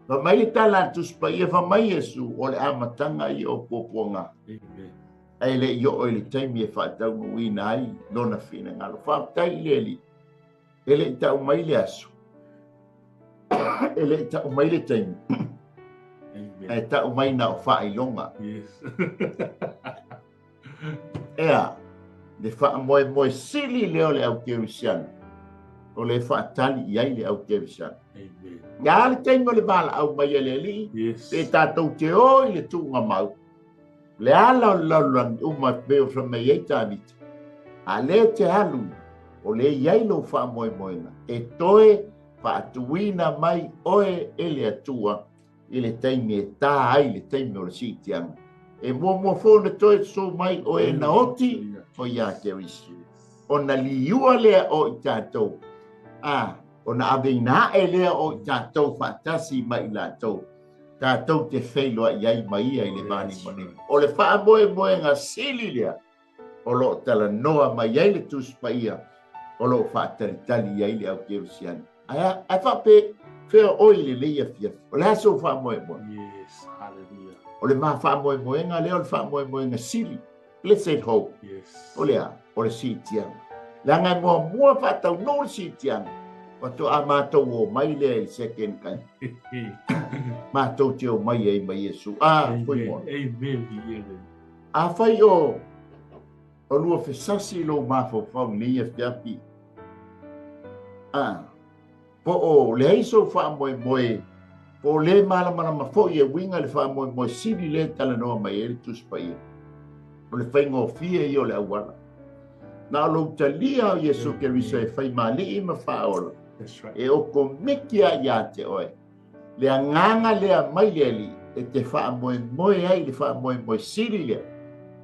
Fa mai le tala a le Tusi Paia, fa mai Iesu, o le amataga ia o puapuaga. Amen. Ae le i oo i le taimi e faataunuuina ai lona finagalo. Faafetai i le Alii, e le i tau mai le aso, e le i tau mai le taimi, Amen. ae tau mai na o faailoga. Ea, le faamoemoe sili lea o le au kerisiano, o le faatali i ai le au kerisiano. Amen. Ia le taimi o le valaau mai a le Alii, pe tatou te o i le tuuga mau, le ala o le lalolagi uma pe o fa mai ai Tāvita. A lea te alu, o le i ai lou faamoemoega, e toe faatuina mai oe e le Atua i le taimi e tā ai le taimi o le siitiaga. E muamua foi ona toe sosoo mai o e na oti o ia Keriso. Ona liua lea o i tatou, a, ona aveina ae lea o i tatou faatasi mai i latou. Tatou te feiloai ai ma ia i le vanimonimo. O le faamoemoega sili lea o loo talanoa mai ai le Tusi Paia o loo faatalitali ai le au kerisiano. Ae faape fea oi le lenei afiafi. O le aso o faamoemoe. Yes, hallelujah. O le ma faamoemoega lea o le faamoemoega sili. Blessed hope. O le a, o le siitiaga. Leaga e muamua faataunuu le siitiaga, faatoa matou o mai lea i le second kind. Matou te o mai ai ma Iesu. A, foi moa. Amen. Amen. A fai o lua fesasi lou mafaufau nei afiafi. A, Po o leai sou faamoemoe, po o le malamalama foi e uiga i le faamoemoe sili lea e talanoa mai ai le Tusi Paia. O le faigofie ia o le auala. Na o lou talia o Iesu Keriso e fai ma alii ma faaola, e okomeki lava ia te oe le agaga lea mai le Alii e te faamoemoe ai i le faamoemoe sili lea,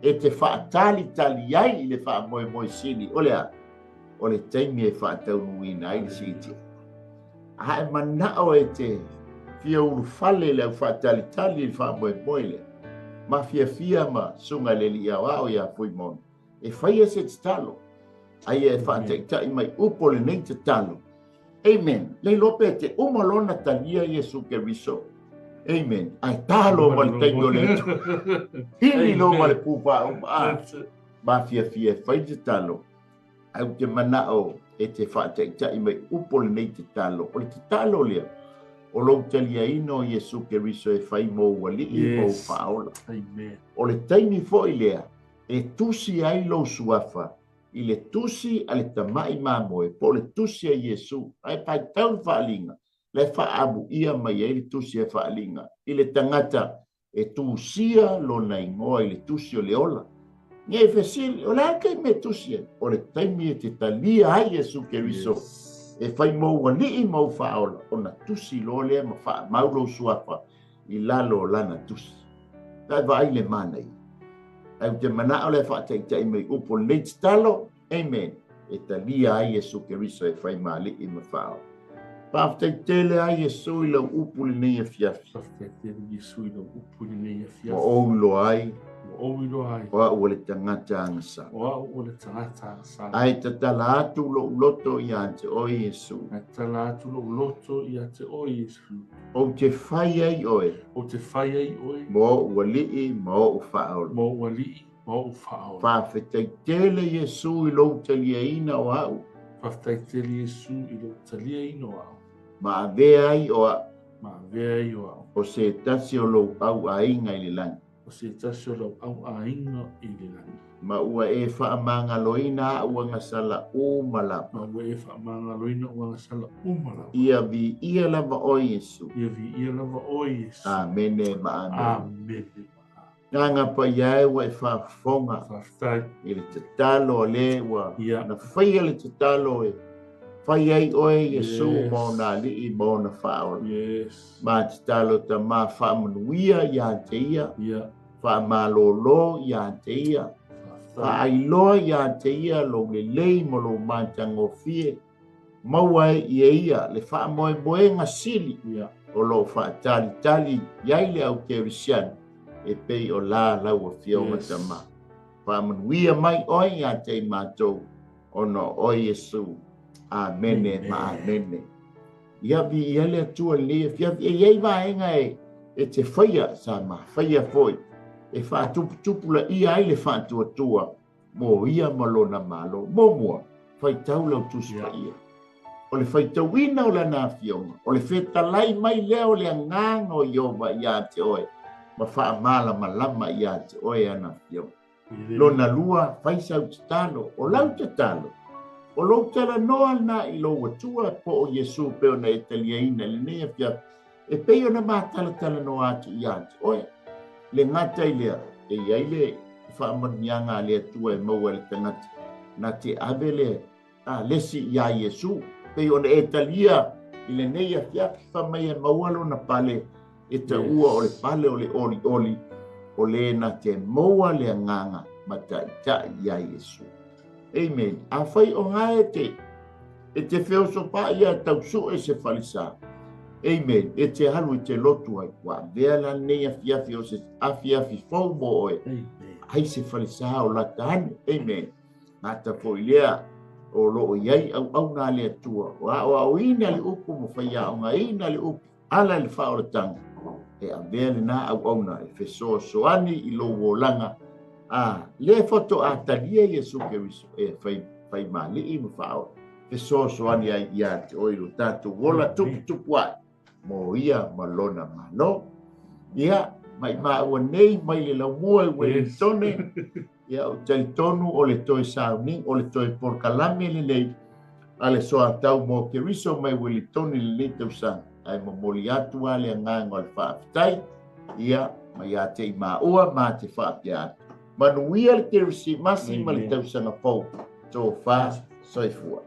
e te faatalitali ai i le faamoemoe sili. O le a? O le taimi e faataunuuina ai le siitia. A e manao e te fia ulufale i le au faatalitali i le faamoemoe lea, mafiafia ma susuga i le Alii Aoao ia Fuimaono, e faia se tatalo, aia e faataitai mai upu o lenei tatalo. Amen. Le iloa pe te uma loa ona talia Iesu Keriso. Amen. Ae ta loa ma le taimi o le Atua. Pili loa ma le pū faauma. Ah, mafiafia e fai le tatalo. Ae ou te manao e te faataitai mai upu o lenei tatalo. O le tatalo lea, o lou taliaina o Iesu Keriso e fai mou alii ma ou faaola. Amen. O le taimi foi lea e tusi ai lou suafa i le tusi a le tamai mamoe po o le tusi a Iesu, ae faitau le faaaliga la e faaamuia mai ai le tusi a faaaliga i le tagata e tusia lona igoa i le tusi o le ola. Nia e fesili, o le a le taimi e tusi ai? O le taimi e te talia ai Iesu Keriso e fai mou alii ma ou faaola, ona tusi loa lea ma faamau lou suafa i lalo o lana tusi. Ka e vaai le manaia. Ae ou te manao la e faataitai mai upu o lenei tatalo, Amen, e talia ai Iesu Keriso e fai ma alii ma faaola. Faafetai tele a Iesu i lau upu i lenei afiafi. Faafetai tele Iesu i lau upu i lenei afiafi. Ua ou iloa ai. Ua ou iloa ai. O au o le tagata agasala. O au o le tagata agasala. Ae tatala atu lou loto ia te oe Iesu. Ae tatala atu lou loto ia te oe Iesu. Ou te fai ai oe. Ou te fai ai oe. Mo ou alii ma ou faaola. Mo ou alii ma ou faaola. Faafetai tele Iesu i lou taliaina o au. Faafetai tele Iesu i lou taliaina o au. Ma avea ai o au. Ma avea ai o au. O se tasi o lou au aiga i le lagi. O se tasi o lau au aiga i le lagi. Ma ua e faamagaloina a'u agasala uma lava. Ma ua e faamagaloina a'u agasala uma lava. Ia viia lava oe Iesu. Ia viia lava oe Iesu. Amene ma amene. Amene ma amene. Agaga paia e ua e faafofoga. Faafetai. I le tatalo a le ua Ia. na faia le tatalo e fai ai oe Iesu Yes. ma ona alii ma ona faaola. Yes. Ma tatalo Tama faamanuia ia te ia. Ia. Faamalōlō ia te ia. Faafetai. Faailoa ia te ia lou lelei ma lou matagofie. Maua ai i e ia le faamoemoega sili Ia. o lo o faatalitali i ai le au Kerisiano e pei o la lau Afioga Yes. Tama. Faamanuia mai oe ia te i matou ona o oe Iesu. Amene ma amene. Ia viia le Atua i lenei afiafi. E i ai vaega e, e te faia, sa ma faia foi, e faatuputupulaia ai le faatuatua mo ia ma lona Malo. Muamua, faitau lau Tusi Paia. O le faitauina o lana afioga, o le fetalai mai lea o le agaga o Ieova ia te oe, ma faamalamalama ia te oe ana afioga. Lona lua, fai sau tatalo. O lau tatalo, o lou talanoa lena i lou Atua po o Iesu pei ona e taliaina i lenei afiafi, e pei ona matalatalanoa atu ia te oe. Le gata i lea, e i ai le faamanuiaga a le Atua e maua e le tagata, na te ave le lesi iā Iesu, pei ona e talia i lenei afiafi, fai mai e maua lona pale e taua o le pale o le olioli, o le na te maua le agaga ma taitai iā Iesu. Amen. Afai o gae te e te feosopaʻi ia tau sue se falesa. Amen. E te alu i te lotu ai. Ua avea la lenei afiafi o se afiafi fou mo oe. Amen. Ai se falesa o lata ane. Amen. Gata foi lea o lo o i ai auauna a le Atua, o aoaoina le upu ma faiaogaina le upu, ala i le faaolataga, e avea lena auauna e fesoasoani i lou olaga, a lea faatoa talia Iesu Keriso e fai, fai ma alii ma faaola, fesoasoani ai ia te oe i lo tatou ola tuputupu ae mo ia ma lona Malo. Ia, maimau nei mai le laumua i Wellingtone, ia, ou te talitonu o le toe sauniga, o le toe polokalame lenei a le soatau mo Keriso mai Uelitoni i lenei tausaga, ae momoli atu lava le agaga o le faafetai, ia, ma ia te i maua ma te faapea atu. Manuia le Kerisimasi ma le tausaga fou. Tofa soifua.